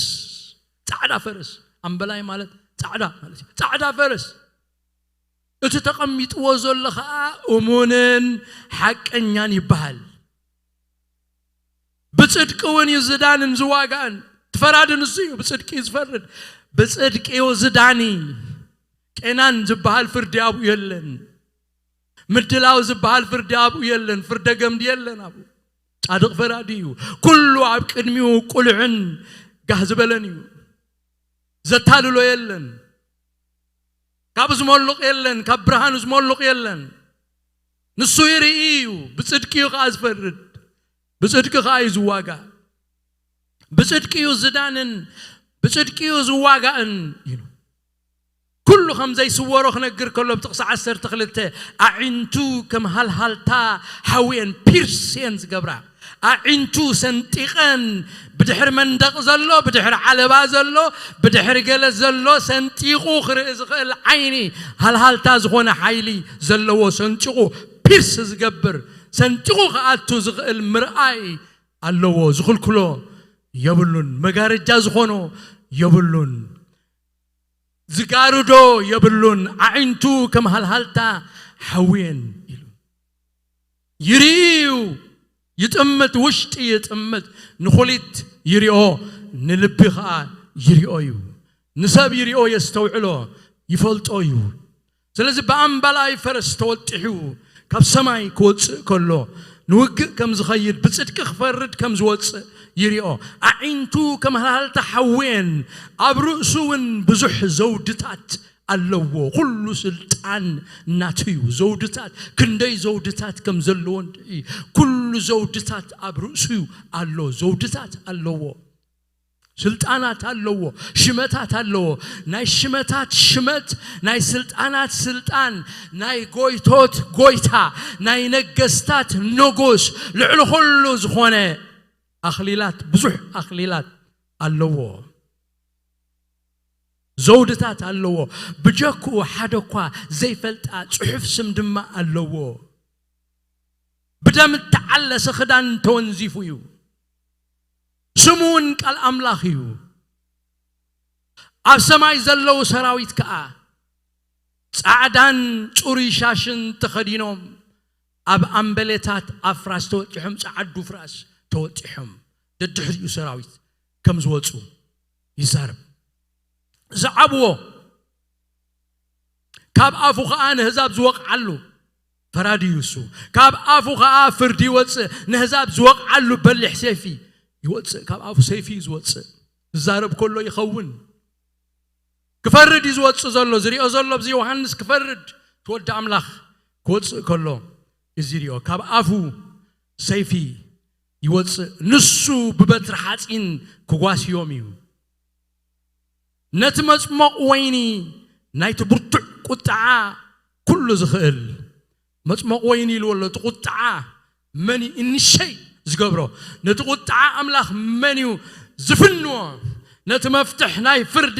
ጻዕዳ ፈረስ ኣምበላይ ማለት ጻዕዳ ማለት እዩ ጻዕዳ ፈረስ እቲ ተቐሚጥዎ ዘሎ ኸዓ እሙንን ሓቀኛን ይበሃል ብጽድቂ እውን እዩ ዝዳንን ዝዋጋእን ትፈራዲ ንሱ እዩ ብጽድቂ እዩ ዝፈርድ ብጽድቂ እዩ ዝዳኒ ቄናን ዝበሃል ፍርዲ ኣብኡ የለን ምድላው ዝበሃል ፍርዲ ኣብኡ የለን ፍርደ ገምዲ የለን ኣብኡ ጻድቕ ፈራዲ እዩ ኩሉ ኣብ ቅድሚኡ ቁልዕን ጋህ ዝበለን እዩ ዘታልሎ የለን ካብ ዝመሉቕ የለን ካብ ብርሃኑ ዝመሉቕ የለን ንሱ ይርኢ እዩ ብጽድቂ እዩ ከዓ ዝፈርድ ብጽድቂ ከዓ እዩ ዝዋጋእ ብጽድቂ እዩ ዝዳንን ብጽድቂ እዩ ዝዋጋእን ኢሉ ኩሉ ከም ዘይስወሮ ክነግር ከሎ ብጥቕሲ ዓሰርተ ክልተ ኣዒንቱ ከም ሃልሃልታ ሓውየን ፒርስ እየን ዝገብራ ኣዒንቱ ሰንጢቐን ብድሕሪ መንደቕ ዘሎ ብድሕሪ ዓለባ ዘሎ ብድሕሪ ገለ ዘሎ ሰንጢቑ ክርኢ ዝኽእል ዓይኒ ሃልሃልታ ዝኾነ ሓይሊ ዘለዎ ሰንጢቑ ፒርስ ዝገብር ሰንጢቑ ክኣቱ ዝኽእል ምርኣይ ኣለዎ ዝኽልክሎ የብሉን መጋረጃ ዝኾኖ የብሉን ዝጋርዶ የብሉን ኣዒንቱ ከም ሃልሃልታ ሓውየን ኢሉ ይርእዩ ይጥምት ውሽጢ ይጥምት ንኹሊት ይሪኦ ንልቢ ኸዓ ይሪኦ እዩ ንሰብ ይሪኦ የስተውዕሎ ይፈልጦ እዩ ስለዚ ብኣምባላይ ፈረስ ተወጢሑ ካብ ሰማይ ክወፅእ ከሎ ንውግእ ከም ዝኸይድ ብፅድቂ ክፈርድ ከም ዝወፅእ ይሪኦ ኣዒንቱ ከም ሃልሃልታ ሓውየን ኣብ ርእሱ እውን ብዙሕ ዘውድታት ኣለዎ ኩሉ ስልጣን ናቱ እዩ ዘውድታት ክንደይ ዘውድታት ከም ዘለዎ እንድዒ ኩሉ ዘውድታት ኣብ ርእሱ እዩ ኣሎ ዘውድታት ኣለዎ ስልጣናት ኣለዎ ሽመታት ኣለዎ ናይ ሽመታት ሽመት ናይ ስልጣናት ስልጣን ናይ ጎይቶት ጎይታ ናይ ነገስታት ንጉስ ልዕሊ ኩሉ ዝኾነ ኣኽሊላት ብዙሕ ኣኽሊላት ኣለዎ ዘውድታት ኣለዎ ብጀክኡ ሓደ እኳ ዘይፈልጣ ጽሑፍ ስም ድማ ኣለዎ ብደም እተዓለሰ ክዳን ተወንዚፉ እዩ ስሙ እውን ቃል ኣምላኽ እዩ። ኣብ ሰማይ ዘለዉ ሰራዊት ከኣ ጻዕዳን ጽሩይ ሻሽን ተኸዲኖም፣ ኣብ ኣምበሌታት ኣፍራስ ተወጢሖም፣ ጸዓዱ ፍራስ ተወጢሖም፣ ደድሕሪኡ ሰራዊት ከም ዝወጹ ይዛረብ። ዝዓብዎ ካብ ኣፉ ኸኣ ንህዛብ ዝወቕዓሉ ፈራዲ እዩ እሱ። ካብ ኣፉ ኸኣ ፍርዲ ይወጽእ፣ ንህዛብ ዝወቕዓሉ በሊሕ ሴፊ ይወጽእ። ካብ ኣፉ ሰይፊ እዩ ዝወጽእ። ዝዛረብ ከሎ ይኸውን። ክፈርድ እዩ ዝወጽእ ዘሎ። ዝሪኦ ዘሎ ኣብዚ ዮሃንስ ክፈርድ፣ እቲ ወዲ ኣምላኽ ክወጽእ ከሎ እዚ ሪኦ። ካብ ኣፉ ሰይፊ ይወጽእ፣ ንሱ ብበትሪ ሓጺን ክጓስዮም እዩ። ነቲ መጽሞቕ ወይኒ ናይቲ ብርቱዕ ቁጥዓ ኩሉ ዝኽእል፣ መጽሞቕ ወይኒ ኢልዎ ኣሎ። እቲ ቁጥዓ መን እዩ እንሸይ ዝገብሮ? ነቲ ቁጥዓ ኣምላኽ መን እዩ ዝፍንዎ? ነቲ መፍትሕ ናይ ፍርዲ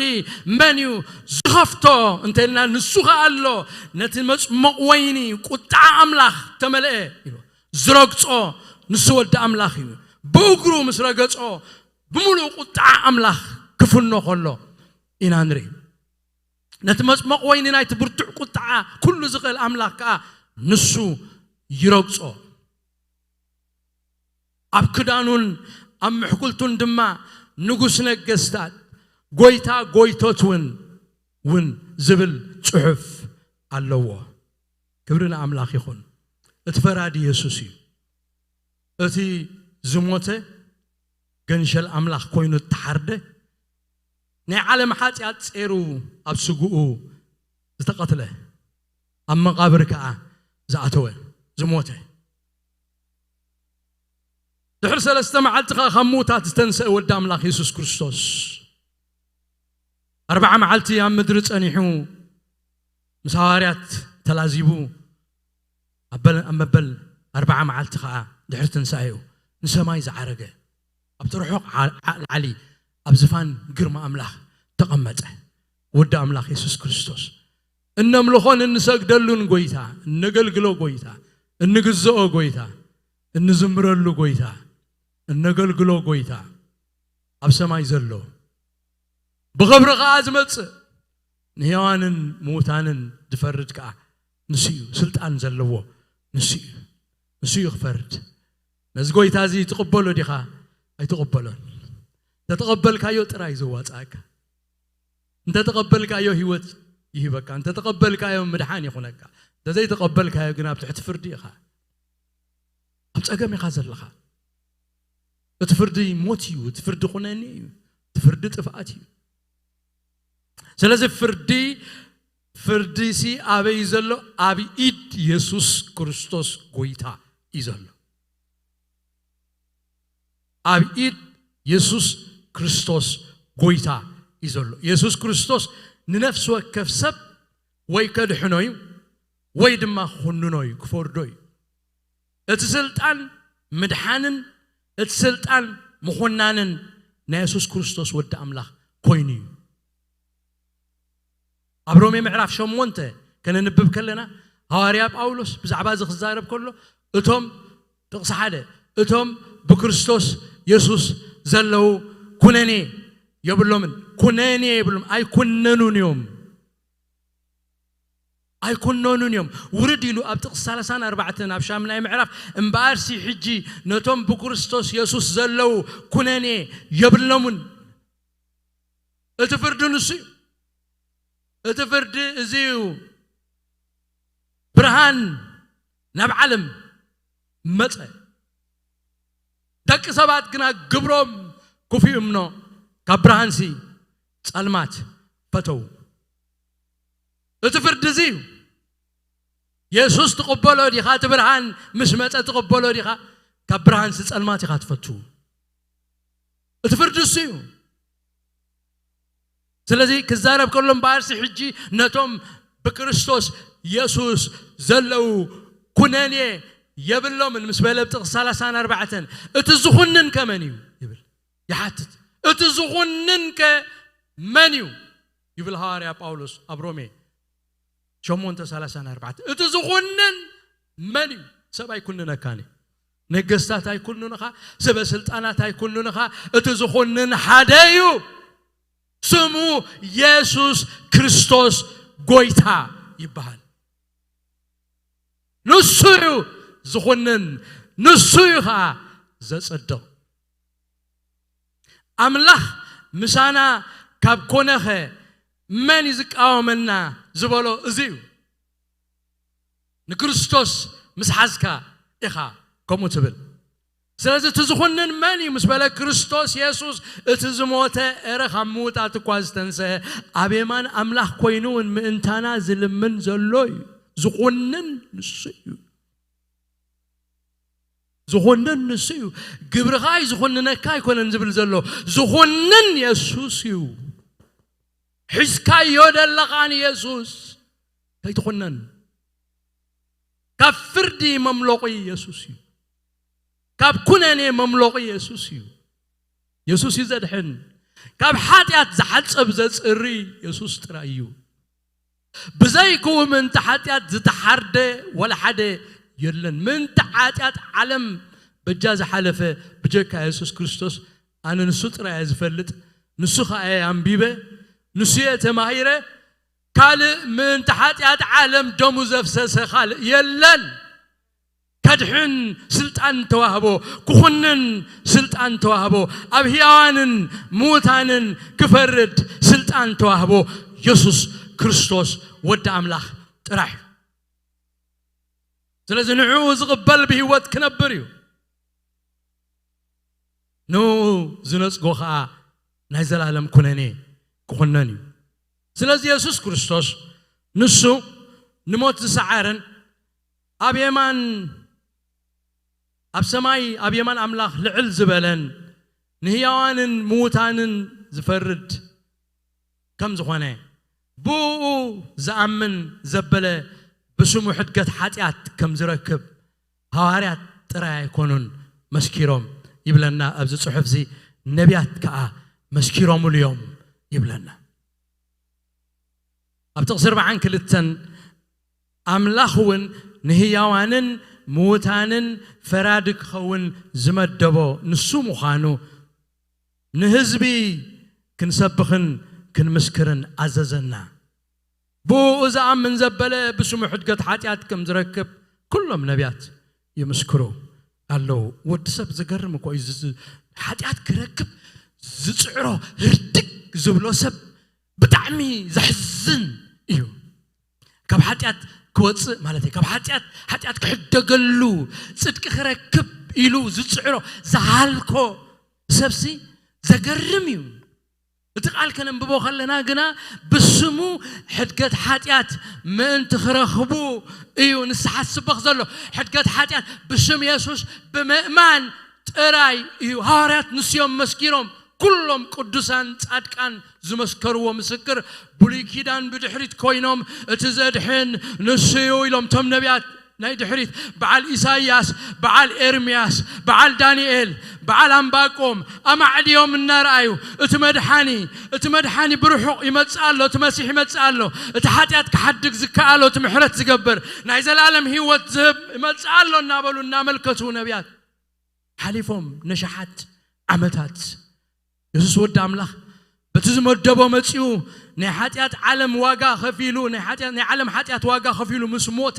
መን እዩ ዝኸፍቶ? እንተ ኢልና፣ ንሱ ኸኣ ኣሎ። ነቲ መጽሞቕ ወይኒ ቁጥዓ ኣምላኽ ተመልአ ኢሉ ዝረግጾ ንሱ ወዲ ኣምላኽ እዩ። ብእግሩ ምስ ረገጾ ብምሉእ ቁጥዓ ኣምላኽ ክፍኖ ከሎ ኢና ንርኢ። ነቲ መጽሞቕ ወይኒ ናይቲ ብርቱዕ ቁጥዓ ኩሉ ዝኽእል ኣምላኽ ከኣ ንሱ ይረግጾ። ኣብ ክዳኑን ኣብ ምሕኩልቱን ድማ ንጉስ ነገስታት፣ ጎይታ ጎይቶት እውን፣ እውን ዝብል ጽሑፍ ኣለዎ። ክብሪ ንኣምላኽ ይኹን። እቲ ፈራዲ የሱስ እዩ። እቲ ዝሞተ፣ ገንሸል ኣምላኽ ኮይኑ እተሓርደ፣ ናይ ዓለም ሓጢኣት ጼሩ ኣብ ስግኡ ዝተቐትለ፣ ኣብ መቓብር ከኣ ዝኣተወ፣ ዝሞተ። ድሕሪ ሰለስተ መዓልቲ ኸኣ ካብ ምዉታት ዝተንስአ ወዲ ኣምላኽ የሱስ ክርስቶስ፣ ኣርብዓ መዓልቲ ኣብ ምድሪ ጸኒሑ፣ ምስ ሃዋርያት ተላዚቡ፣ ኣብ በለ-፣ ኣብ መበል ኣርብዓ መዓልቲ ኸኣ ድሕሪ ትንሳኤኡ ንሰማይ ዝዓረገ፣ ኣብቲ ርሑቕ ዓ-፣ ዓ-፣ ላዕሊ ኣብ ዝፋን ግርማ ኣምላኽ ተቐመጠ። ወዲ ኣምላኽ የሱስ ክርስቶስ፣ እነምልኾን እንሰግደሉን ጎይታ፣ እነገልግሎ ጎይታ፣ እንግዝኦ ጎይታ፣ እንዝምረሉ ጎይታ፣ እነገልግሎ ጎይታ ኣብ ሰማይ ዘሎ፣ ብኽብሪ ኸኣ ዝመጽእ፣ ንሕያዋንን ምዉታንን ዝፈርድ ከኣ ንሱ እዩ። ስልጣን ዘለዎ ንሱ እዩ። ንሱ እዩ ክፈርድ። ነዚ ጎይታ እዚ ትቕበሎ ዲኻ? ኣይትቕበሎን? እንተተቐበልካዮ ጥራይ እዩ ዘዋጽኣካ። እንተተቐበልካዮ ህይወት ይህበካ። እንተተቐበልካዮ ምድሓን ይኹነካ። እንተዘይተቐበልካዮ ግን ኣብ ትሕቲ ፍርዲ ኢኻ። ኣብ ጸገም ኢኻ ዘለኻ። እቲ ፍርዲ ሞት እዩ። እቲ ፍርዲ ኩነኔ እዩ። እቲ ፍርዲ ጥፍኣት እዩ። ስለዚ ፍርዲ፣ ፍርዲሲ ኣበይ ዘሎ? ኣብ ኢድ የሱስ ክርስቶስ ጎይታ እዩ ዘሎ። ኣብ ኢድ የሱስ ክርስቶስ ጎይታ እዩ ዘሎ። የሱስ ክርስቶስ ንነፍሲ ወከፍ ሰብ ወይ ከድሕኖ እዩ፣ ወይ ድማ ክኹንኖ እዩ፣ ክፈርዶ እዩ። እቲ ስልጣን ምድሓንን እቲ ስልጣን ምኹናንን ናይ የሱስ ክርስቶስ ወዲ ኣምላኽ ኮይኑ እዩ። ኣብ ሮሜ ምዕራፍ ሸሞንተ ከነንብብ ከለና፣ ሃዋርያ ጳውሎስ ብዛዕባ እዚ ክዛረብ ከሎ፣ እቶም፣ ጥቕሲ ሓደ፣ እቶም ብክርስቶስ የሱስ ዘለዉ ኩነኔ የብሎምን። ኩነኔ የብሎም፣ ኣይኩነኑን እዮም። ኣይኩነኑን እዮም። ውርድ ኢሉ ኣብ ጥቕሲ ሰላሳን ኣርባዕተን ኣብ ሻምናይ ምዕራፍ፣ እምበኣርሲ ሕጂ ነቶም ብክርስቶስ የሱስ ዘለዉ ኩነኔ የብሎምን። እቲ ፍርዲ ንሱ እዩ። እቲ ፍርዲ እዚ እዩ። ብርሃን ናብ ዓለም መጸ። ደቂ ሰባት ግና ግብሮም ክፉእ እምኖ ካብ ብርሃንሲ ጸልማት ፈተዉ። እቲ ፍርዲ እዚ እዩ። የሱስ ትቕበሎ ዲኻ? እቲ ብርሃን ምስ መጸ ትቕበሎ ዲኻ? ካብ ብርሃንሲ ጸልማት ኢኻ ትፈቱ። እቲ ፍርዲ እሱ እዩ። ስለዚ ክዛረብ ከሎ እምበኣርሲ ሕጂ ነቶም ብክርስቶስ የሱስ ዘለዉ ኩነኔ የብሎምን ምስ በለ ኣብ ጥቕሲ ሰላሳን ኣርባዕተን፣ እቲ ዝኹንን ከ መን እዩ ይብል፣ ይሓትት። እቲ ዝኹንን ከ መን እዩ ይብል ሃዋርያ ጳውሎስ ኣብ ሮሜ ሸሞንተ ሰላሳን ኣርባዕተን። እቲ ዝኹንን መን እዩ? ሰብ ኣይኩንነካን እዩ። ነገስታት ኣይኩኑንኻ፣ ሰበ ስልጣናት ኣይኩኑንኻ። እቲ ዝኹንን ሓደ እዩ። ስሙ የሱስ ክርስቶስ ጎይታ ይበሃል። ንሱ እዩ ዝኹንን፣ ንሱ እዩ ኸዓ ዘጸድቕ። ኣምላኽ ምሳና ካብ ኮነኸ መን እዩ ዝቃወመና ዝበሎ እዚ እዩ። ንክርስቶስ ምስ ሓዝካ ኢኻ ከምኡ ትብል። ስለዚ እቲ ዝኹንን መን እዩ ምስ በለ፣ ክርስቶስ የሱስ እቲ ዝሞተ፣ እረ ካብ ምውታት እኳ ዝተንስአ፣ ኣብ የማን ኣምላኽ ኮይኑ እውን ምእንታና ዝልምን ዘሎ እዩ። ዝኹንን ንሱ እዩ። ዝኹንን ንሱ እዩ። ግብርኻ እዩ ዝኹንነካ ኣይኮነን ዝብል ዘሎ። ዝኹንን የሱስ እዩ። ሒዝካዮ ዘለኻ ንየሱስ ከይትኹነን። ካብ ፍርዲ መምለቒ የሱስ እዩ። ካብ ኩነኔ መምለቒ የሱስ እዩ። የሱስ እዩ ዘድሕን። ካብ ሓጢኣት ዝሓጸብ ዘጽሪ የሱስ ጥራይ እዩ። ብዘይክኡ ምእንቲ ሓጢኣት ዝተሓርደ ወላ ሓደ የለን። ምእንቲ ሓጢኣት ዓለም በጃ ዝሓለፈ ብጀካ የሱስ ክርስቶስ፣ ኣነ ንሱ ጥራይ እየ ዝፈልጥ። ንሱ ኸኣ እየ ኣንቢበ፣ ንሱ እየ ተማሂረ። ካልእ ምእንቲ ሓጢኣት ዓለም ደሙ ዘፍሰሰ ካልእ የለን። ከድሕን ስልጣን ተዋህቦ፣ ክኹንን ስልጣን ተዋህቦ፣ ኣብ ህያዋንን ምዉታንን ክፈርድ ስልጣን ተዋህቦ የሱስ ክርስቶስ ወዲ ኣምላኽ ጥራሕ እዩ። ስለዚ ንዕኡ ዝቕበል ብህይወት ክነብር እዩ። ንኡ ዝነጽጎ ኸኣ ናይ ዘላለም ኩነኔ ክኹነን እዩ። ስለዚ የሱስ ክርስቶስ ንሱ ንሞት ዝሰዓረን ኣብ የማን፣ ኣብ ሰማይ ኣብ የማን ኣምላኽ ልዕል ዝበለን ንህያዋንን ምዉታንን ዝፈርድ ከም ዝኾነ፣ ብኡ ዝኣምን ዘበለ ብስሙ ሕድገት ሓጢኣት ከም ዝረክብ ሃዋርያት ጥራይ ኣይኮኑን መስኪሮም ይብለና ኣብዚ ጽሑፍ እዚ፣ ነቢያት ከኣ መስኪሮምሉ እዮም ይብለና። ኣብ ጥቕሲ ኣርባዓን ክልተን ኣምላኽ እውን ንህያዋንን ምዉታንን ፈራዲ ክኸውን ዝመደቦ ንሱ ምዃኑ ንህዝቢ ክንሰብኽን ክንምስክርን ኣዘዘና። ብኡ ዝኣምን ዘበለ ብስሙ ሕድገት ሓጢኣት ከም ዝረክብ ኩሎም ነቢያት ይምስክሩ ኣለዉ። ወዲ ሰብ ዘገርም እኮ እዩ። ዝ-፣ ዝ-፣ ሓጢኣት ክረክብ ዝጽዕሮ ህርድግ ዝብሎ ሰብ ብጣዕሚ ዘሕዝን እዩ። ካብ ሓጢኣት ክወጽእ ማለት እዩ። ካብ ሓጢኣት፣ ሓጢኣት ክሕደገሉ፣ ጽድቂ ክረክብ ኢሉ ዝጽዕሮ፣ ዝሃልኮ ሰብሲ ዘገርም እዩ። እቲ ቃል ከነንብቦ ከለና ግና ብስሙ ሕድገት ሓጢኣት ምእንቲ ክረኽቡ እዩ ንስሓ ዝስበኽ ዘሎ። ሕድገት ሓጢኣት ብስም የሱስ ብምእማን ጥራይ እዩ። ሃዋርያት ንስዮም መስኪሮም፣ ኩሎም ቅዱሳን ጻድቃን ዝመስከርዎ ምስክር ብሉይ ኪዳን ብድሕሪት ኮይኖም፣ "እቲ ዘድሕን ንሱ እዩ" ኢሎም እቶም ነቢያት ናይ ድሕሪት። በዓል ኢሳይያስ፣ በዓል ኤርምያስ፣ በዓል ዳንኤል፣ በዓል ኣምባቆም ኣማዕድዮም እናረኣዩ፣ "እቲ መድሓኒ፣ እቲ መድሓኒ ብርሑቕ ይመጽእ ኣሎ፣ እቲ መሲሕ ይመጽእ ኣሎ፣ እቲ ሓጢኣት ክሓድግ ዝከኣሎ፣ እቲ ምሕረት ዝገብር፣ ናይ ዘላለም ህይወት ዝህብ ይመጽእ ኣሎ" እናበሉ እናመልከቱ ነቢያት ሓሊፎም ነሽሓት ዓመታት። የሱስ ወዲ ኣምላኽ በቲ ዝመደቦ መጺኡ ናይ ሓጢኣት ዓለም ዋጋ ከፊሉ፣ ናይ ሓጢኣት፣ ናይ ዓለም ሓጢኣት ዋጋ ከፊሉ ምስ ሞተ፣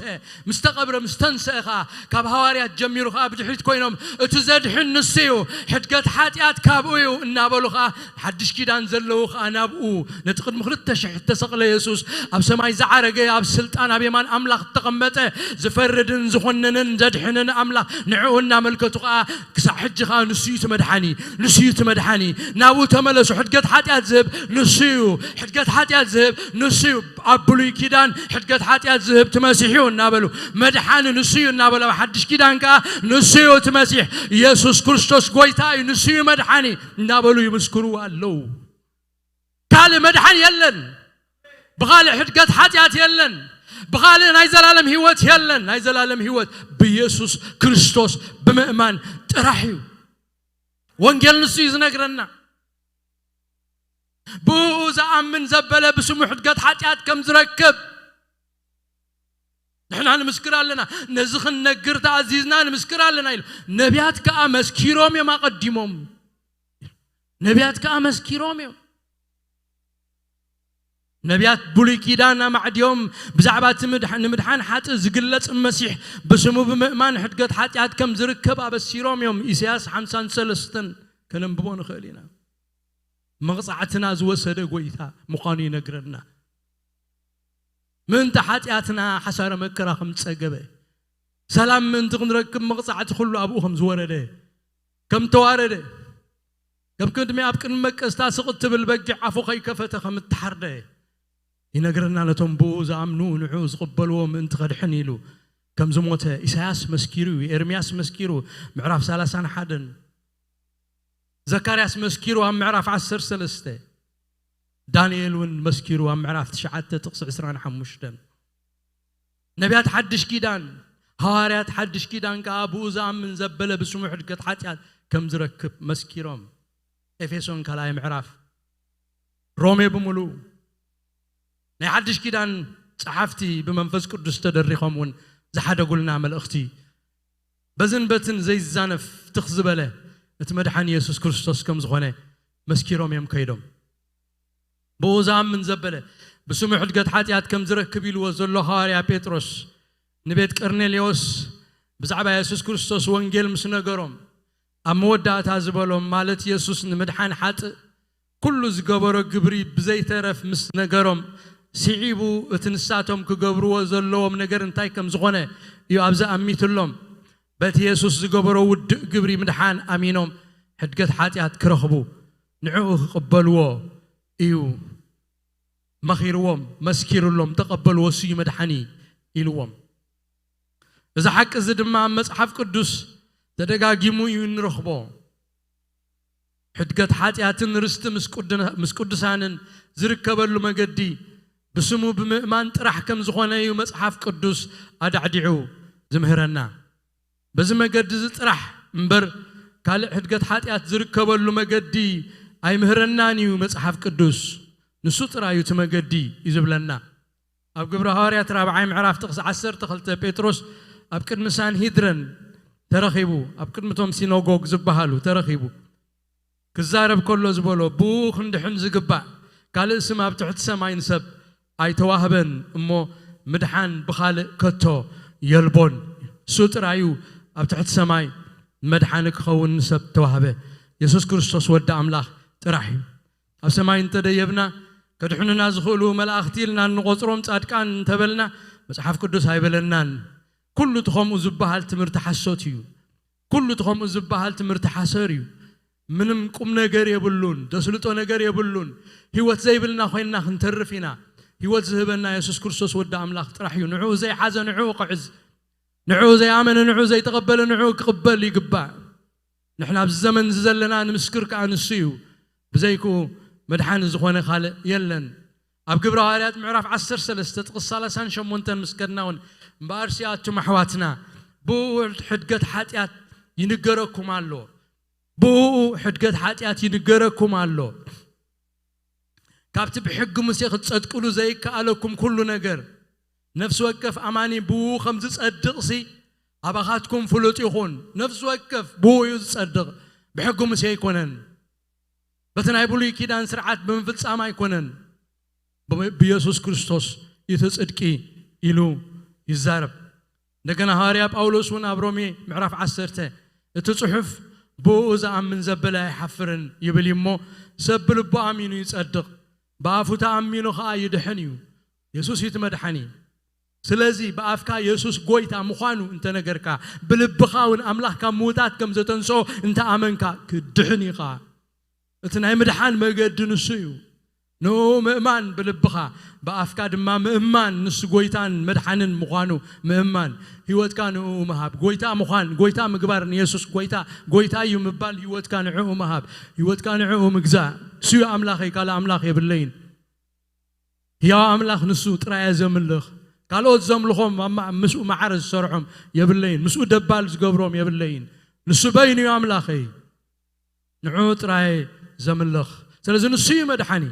ምስ ተቐብረ፣ ምስ ተንስአ ኸኣ፣ ካብ ሃዋርያት ጀሚሩ ኸኣ ብድሕሪት ኮይኖም፣ "እቲ ዘድሕን ንሱ እዩ፣ ሕድገት ሓጢኣት ካብኡ እዩ" እናበሉ ኸኣ፣ ሓድሽ ኪዳን ዘለዉ ኸኣ ናብኡ፣ ነቲ ቅድሚ ክልተ ሽሕ እተሰቕለ የሱስ፣ ኣብ ሰማይ ዝዓረገ፣ ኣብ ስልጣን ኣብ የማን ኣምላኽ እተቐመጠ፣ ዝፈርድን ዝኾንንን ዘድሕንን ኣምላኽ፣ ንዕኡ እናመልከቱ ኸኣ፣ ክሳዕ ሕጂ ኸኣ ንሱ እዩ እቲ መድሓኒ፣ ንሱ እዩ እቲ መድሓኒ። ናብኡ ተመለሱ። ሕድገት ሓጢኣት ዝህብ ንሱ እዩ። ሕድገት ሓጢኣት ዝህብ ንሱ እዩ። ኣብ ብሉይ ኪዳን ሕድገት ሓጢኣት ዝህብ እቲ መሲሕ እዩ እናበሉ፣ መድሓኒ ንሱ እዩ እናበሉ፣ ኣብ ሓድሽ ኪዳን ከኣ ንሱ እዩ እቲ መሲሕ፣ የሱስ ክርስቶስ ጎይታ እዩ፣ ንሱ እዩ መድሓኒ እናበሉ ይምስክሩ ኣለዉ። ካልእ መድሓኒ የለን። ብኻልእ ሕድገት ሓጢኣት የለን። ብኻልእ ናይ ዘላለም ህይወት የለን። ናይ ዘላለም ህይወት ብየሱስ ክርስቶስ ብምእማን ጥራሕ እዩ። ወንጌል ንሱ እዩ ዝነግረና። ብኡ ዝኣምን ዘበለ ብስሙ ሕድገት ሓጢኣት ከም ዝረክብ ንሕና ንምስክር ኣለና፣ ነዚ ክንነግር ተኣዚዝና ንምስክር ኣለና ኢሉ። ነቢያት ከኣ መስኪሮም እዮም ኣቐዲሞም። ነቢያት ከኣ መስኪሮም እዮም። ነቢያት ብሉይ ኪዳን ኣማዕድዮም ብዛዕባ እቲ ምድሓ-፣ ንምድሓን ሓጥእ ዝግለጽ መሲሕ ብስሙ ብምእማን ሕድገት ሓጢኣት ከም ዝርከብ ኣበሲሮም እዮም። ኢሳያስ ሓምሳን ሰለስተን ከነንብቦ ንኽእል ኢና። መቕጻዕትና ዝወሰደ ጎይታ ምዃኑ ይነግረና። ምእንቲ ሓጢኣትና ሓሳረ መከራ ከም ዝጸገበ፣ ሰላም ምእንቲ ክንረክብ መቕጻዕቲ ኩሉ ኣብኡ ከም ዝወረደ፣ ከም ተዋረደ፣ ከም ቅድሚ ኣብ ቅድሚ መቀስታ ስቕ እትብል በጊዕ ኣፉ ከይከፈተ ከም እተሓርደ ይነግረና። ነቶም ብኡ ዝኣምኑ ንዕኡ ዝቕበልዎ ምእንቲ ከድሕን ኢሉ ከም ዝሞተ ኢሳያስ መስኪሩ እዩ፣ ኤርምያስ መስኪሩ፣ ምዕራፍ ሰላሳን ሓደን፣ ዘካርያስ መስኪሩ ኣብ ምዕራፍ ዓሰርተ ሰለስተ፣ ዳንኤል እውን መስኪሩ ኣብ ምዕራፍ ትሽዓተ ጥቕሲ ዕስራን ሓሙሽተን። ነቢያት ሓድሽ ኪዳን፣ ሃዋርያት ሓድሽ ኪዳን ከኣ ብኡ ዝኣምን ዘበለ ብስሙ ሕድገት ሓጢኣት ከም ዝረክብ መስኪሮም። ኤፌሶን ካልኣይ ምዕራፍ፣ ሮሜ ብምሉኡ ናይ ሓድሽ ኪዳን ጸሓፍቲ ብመንፈስ ቅዱስ ተደሪኾም እውን ዝሓደጉልና መልእኽቲ በዝን በትን ዘይዛነፍ ትኽ ዝበለ እቲ መድሓኒ የሱስ ክርስቶስ ከም ዝኾነ መስኪሮም እዮም ከይዶም። ብኡ ዝኣምን ዘበለ ብስሙ ሕድገት ሓጢኣት ከም ዝረክብ ኢልዎ ዘሎ ሃዋርያ ጴጥሮስ ንቤት ቀርኔሌዎስ ብዛዕባ የሱስ ክርስቶስ ወንጌል ምስ ነገሮም፣ ኣብ መወዳእታ ዝበሎም፣ ማለት የሱስ ንምድሓን ሓጥእ ኩሉ ዝገበሮ ግብሪ ብዘይተረፍ ምስ ነገሮም፣ ስዒቡ እቲ ንሳቶም ክገብርዎ ዘለዎም ነገር እንታይ ከም ዝኾነ እዩ ኣብዚ ኣሚትሎም። በቲ የሱስ ዝገበሮ ውድእ ግብሪ ምድሓን ኣሚኖም ሕድገት ሓጢኣት ክረኽቡ፣ ንዕኡ ክቕበልዎ እዩ መኺርዎም፣ መስኪሩሎም፣ "ተቐበልዎ፣ እሱ እዩ መድሓኒ" ኢልዎም። እዚ ሓቂ እዚ ድማ ኣብ መጽሓፍ ቅዱስ ተደጋጊሙ እዩ እንረኽቦ። ሕድገት ሓጢኣትን ርስቲ ምስ ቅዱና-፣ ምስ ቅዱሳንን ዝርከበሉ መገዲ ብስሙ ብምእማን ጥራሕ ከም ዝኾነ እዩ መጽሓፍ ቅዱስ ኣዳዕዲዑ ዝምህረና። በዚ መገዲ እዚ ጥራሕ እምበር ካልእ ሕድገት ሓጢኣት ዝርከበሉ መገዲ ኣይምህረናን እዩ መጽሓፍ ቅዱስ። ንሱ ጥራይ እዩ እቲ መገዲ እዩ ዝብለና። ኣብ ግብረ ሃዋርያት ራብዓይ ምዕራፍ ጥቕሲ ዓሰርተ ክልተ ጴጥሮስ ኣብ ቅድሚ ሳንሂድረን ተረኺቡ፣ ኣብ ቅድሚ እቶም ሲኖጎግ ዝበሃሉ ተረኺቡ ክዛረብ ከሎ ዝበሎ፣ ብኡ ክንድሕን ዝግባእ ካልእ ስም ኣብ ትሕቲ ሰማይ ንሰብ ኣይተዋህበን እሞ ምድሓን ብኻልእ ከቶ የልቦን። እሱ ጥራይ እዩ ኣብ ትሕቲ ሰማይ መድሓኒ ክኸውን ንሰብ ተዋህበ። የሱስ ክርስቶስ ወዲ ኣምላኽ ጥራሕ እዩ። ኣብ ሰማይ እንተደየብና፣ ከድሕኑና ዝኽእሉ መላእኽቲ ኢልና እንቖጽሮም ጻድቃን እንተበልና፣ መጽሓፍ ቅዱስ ኣይበለናን። ኩሉ እቲ ከምኡ ዝበሃል ትምህርቲ ሓሶት እዩ። ኩሉ እቲ ከምኡ ዝበሃል ትምህርቲ ሓሰር እዩ። ምንም ቁም ነገር የብሉን፣ ዘስልጦ ነገር የብሉን። ህይወት ዘይብልና ኮይንና ክንተርፍ ኢና። ህይወት ዝህበና የሱስ ክርስቶስ ወዲ ኣምላኽ ጥራሕ እዩ። ንዕኡ ዘይሓዘ ንዕኡ ክሕዝ፣ ንዕኡ ዘይኣመነ ንዕኡ ዘይተቐበለ ንዕኡ ክቕበል ይግባእ። ንሕና ኣብዚ ዘመን እዚ ዘለና ንምስክር ከኣ ንሱ እዩ። ብዘይክኡ መድሓኒ ዝኾነ ካልእ የለን። ኣብ ግብረ ሃዋርያት ምዕራፍ ዓሰርተ ሰለስተ ጥቕስ ሰላሳን ሸሞንተን ምስ ከድና እውን፣ "እምበኣርሲ ኣቱም ኣሕዋትና፣ ብኡ ሕድገት ሓጢኣት ይንገረኩም ኣሎ። ብኡ ሕድገት ሓጢኣት ይንገረኩም ኣሎ። ካብቲ ብሕጊ ሙሴ ክትጸድቅሉ ዘይከኣለኩም ኩሉ ነገር፣ ነፍሲ ወከፍ ኣማኒ ብኡ ከም ዝጸድቕሲ ኣባኻትኩም ፍሉጥ ይኹን።" ነፍሲ ወከፍ ብኡ እዩ ዝጸድቕ፣ ብሕጊ ሙሴ ኣይኮነን። በቲ ናይ ብሉይ ኪዳን ስርዓት ብምፍጻም ኣይኮነን፣ ብ-፣ ብየሱስ ክርስቶስ እቲ ጽድቂ ኢሉ ይዛረብ። እንደገና ሃዋርያ ጳውሎስ እውን ኣብ ሮሜ ምዕራፍ ዓሰርተ፣ "እቲ ጽሑፍ ብኡ ዝኣምን ዘበለ ኣይሓፍርን" ይብል እዩ እሞ፣ ሰብ ብልቡ ኣሚኑ ይጸድቕ፣ ብኣፉ ተኣሚኑ ኸኣ ይድሕን እዩ። የሱስ እዩ እቲ መድሓኒ። ስለዚ ብኣፍካ የሱስ ጎይታ ምዃኑ እንተነገርካ፣ ብልብኻ እውን ኣምላኽ ካብ ምዉታት ከም ዘተንስኦ እንተኣመንካ፣ ክትድሕን ኢኻ። እቲ ናይ ምድሓን መገዲ ንሱ እዩ። ንኡ ምእማን ብልብኻ፣ ብኣፍካ ድማ ምእማን ንሱ ጎይታን መድሓንን ምዃኑ ምእማን፣ ህይወትካ ንኡ ምሃብ። ጎይታ ምዃን፣ ጎይታ ምግባር፣ ንየሱስ ጎይታ፣ ጎይታ እዩ ምባል፣ ህይወትካ ንዕኡ ምሃብ፣ ህይወትካ ንዕኡ ምግዛእ። እሱ እዩ ኣምላኸይ፣ ካልእ ኣምላኽ የብለይን። ህያው ኣምላኽ ንሱ ጥራይ እየ ዘምልኽ። ካልኦት ዘምልኾም ኣብ ማ-፣ ምስኡ ማዕረ ዝሰርሖም የብለይን። ምስኡ ደባል ዝገብሮም የብለይን። ንሱ በይኑ እዩ ኣምላኸይ። ንዕኡ ጥራይ ዘምልኽ። ስለዚ ንሱ እዩ መድሓኒ።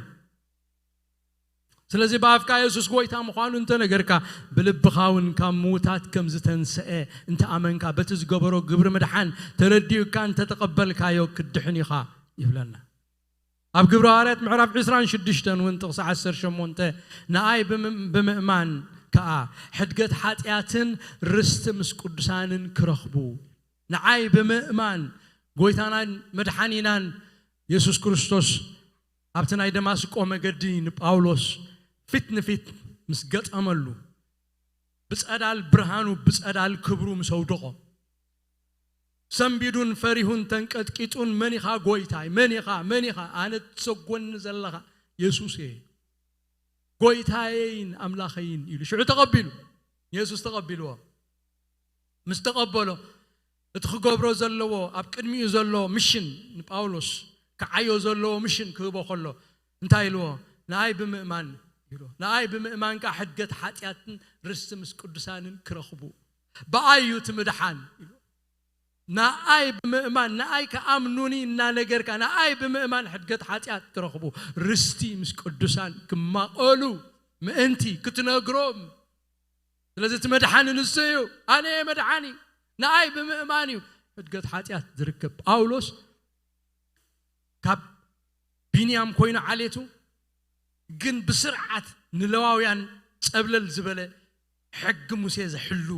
ስለዚ ብኣፍካ የሱስ ጎይታ ምዃኑ እንተነገርካ፣ ብልብኻ እውን ካብ ምዉታት ከም ዝተንስአ እንተኣመንካ፣ በቲ ዝገበሮ ግብሪ ምድሓን ተረዲኡካ እንተተቐበልካዮ፣ ክትድሕን ኢኻ ይብለና። ኣብ ግብረ ሃዋርያት ምዕራፍ ዕስራን ሽዱሽተን እውን ጥቕሲ ዓሰርተ ሸሞንተ፣ ንኣይ ብምእማን ከኣ ሕድገት ሓጢኣትን ርስቲ ምስ ቅዱሳንን ክረኽቡ። ንዓይ ብምእማን ጎይታናን መድሓኒናን የሱስ ክርስቶስ ኣብቲ ናይ ደማስቆ መገዲ ንጳውሎስ ፊት ንፊት ምስ ገጠመሉ፣ ብጸዳል ብርሃኑ ብጸዳል ክብሩ ምስ ኣውደቖ፣ ሰንቢዱን ፈሪሁን ተንቀጥቂጡን፣ "መን ኢኻ ጎይታይ? መን ኢኻ? መን ኢኻ? ኣነ ትሰጎኒ ዘለኻ የሱስ እየ፣ ጎይታየይን ኣምላኸይን" ኢሉ ሽዑ ተቐቢሉ። የሱስ ተቐቢልዎ። ምስ ተቐበሎ፣ እቲ ክገብሮ ዘለዎ፣ ኣብ ቅድሚኡ ዘሎ ምሽን፣ ንጳውሎስ ክዓዮ ዘለዎ ምሽን ክህቦ ከሎ እንታይ ኢልዎ? "ንኣይ ብምእማን" ኢልዎ። "ንኣይ ብምእማን ከኣ ሕድገት ሓጢኣትን ርስቲ ምስ ቅዱሳንን ክረኽቡ፣ ብኣይ እዩ እቲ ምድሓን" ኢልዎ። ንኣይ ብምእማን፣ ንኣይ ክኣምኑኒ እናነገርካ፣ ንኣይ ብምእማን ሕድገት ሓጢኣት ክረኽቡ፣ ርስቲ ምስ ቅዱሳን ክማቐሉ ምእንቲ ክትነግሮም። ስለዚ እቲ መድሓኒ ንሱ እዩ። ኣነ እየ መድሓኒ። ንኣይ ብምእማን እዩ ሕድገት ሓጢኣት ዝርከብ። ጳውሎስ ካብ ቢንያም ኮይኑ ዓሌቱ፣ ግን ብስርዓት ንለዋውያን ጸብለል ዝበለ ሕጊ ሙሴ ዘሕሉ፣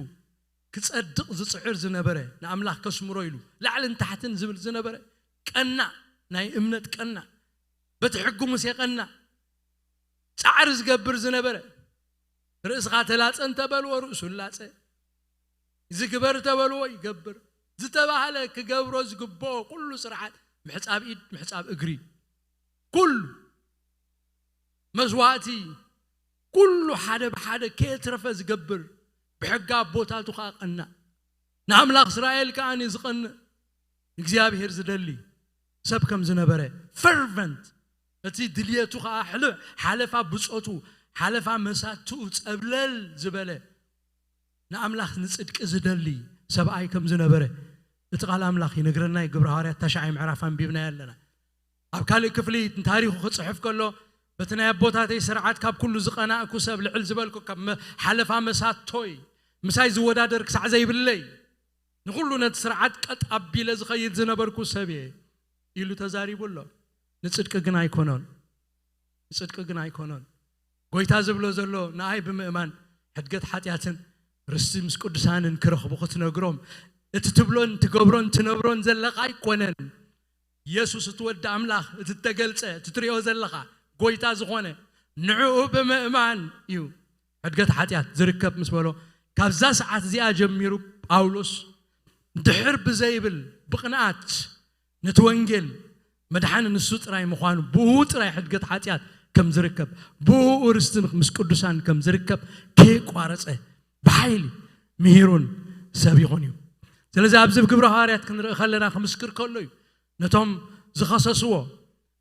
ክጸድቕ ዝጽዕር ዝነበረ፣ ንኣምላኽ ከስምሮ ኢሉ ላዕልን ታሕትን ዝብል ዝነበረ፣ ቀናእ፣ ናይ እምነት ቀናእ፣ በቲ ሕጊ ሙሴ ቀናእ፣ ጻዕሪ ዝገብር ዝነበረ፣ ርእስኻ ተላጸ እንተበልዎ ርእሱ ላጸ፣ ዝግበር ተበልዎ ይገብር፣ ዝተባህለ ክገብሮ ዝግብኦ ኩሉ ስርዓት፣ ምሕጻብ ኢድ፣ ምሕጻብ እግሪ፣ ኩሉ መስዋእቲ፣ ኩሉ ሓደ ብሓደ ከየትረፈ ዝገብር፣ ብሕጊ ኣቦታቱ ከኣ ቀናእ፣ ንኣምላኽ እስራኤል ከኣ ዝቐንእ፣ እግዚኣብሔር ዝደሊ ሰብ ከም ዝነበረ፣ ፈርቨንት፣ እቲ ድልየቱ ከኣ ሕል-፣ ሓለፋ ብጾቱ፣ ሓለፋ መሳትኡ ጸብለል ዝበለ፣ ንኣምላኽ ንጽድቂ ዝደሊ ሰብኣይ ከም ዝነበረ እቲ ቃል ኣምላኽ ይነግረና እዩ። ግብረ ሃዋርያት ታሽዓይ ምዕራፍ ኣንቢብናዮ ኣለና። ኣብ ካልእ ክፍሊ ንታሪኹ ክጽሕፍ ከሎ፣ "በቲ ናይ ኣቦታተይ ስርዓት ካብ ኩሉ ዝቐናእኩ ሰብ፣ ልዕል ዝበልኩ፣ ካብ መ-፣ ሓለፋ መሳቶይ፣ ምሳይ ዝወዳደር ክሳዕ ዘይብለይ፣ ንኹሉ ነቲ ስርዓት ቀጥ ኣቢለ ዝኸይድ ዝነበርኩ ሰብ እየ" ኢሉ ተዛሪቡ ኣሎ። ንጽድቂ ግን ኣይኮነን። ንጽድቂ ግን ኣይኮነን። ጎይታ ዝብሎ ዘሎ ንኣይ ብምእማን ሕድገት ሓጢኣትን ርስቲ ምስ ቅዱሳንን ክረኽቡ ክትነግሮም፣ እቲ ትብሎን ትገብሮን ትነብሮን ዘለኻ ኣይኮነን። የሱስ እቲ ወዲ ኣምላኽ፣ እቲ እተገልጸ፣ እቲ ትሪኦ ዘለኻ ጎይታ ዝኾነ፣ ንዕኡ ብምእማን እዩ ሕድገት ሓጢኣት ዝርከብ ምስ በሎ፣ ካብዛ ሰዓት እዚኣ ጀሚሩ ጳውሎስ ድሕር ብዘይብል ብቕንኣት ነቲ ወንጌል፣ መድሓኒ ንሱ ጥራይ ምዃኑ፣ ብኡ ጥራይ ሕድገት ሓጢኣት ከም ዝርከብ፣ ብኡ ርስቲ ምስ ቅዱሳን ከም ዝርከብ ከየቋረጸ ብሓይሊ ምሂሩን ሰቢኹን እዩ። ስለዚ ኣብዚ ኣብ ግብረ ሃዋርያት ክንርኢ ከለና ክምስክር ከሎ እዩ። ነቶም ዝኸሰስዎ፣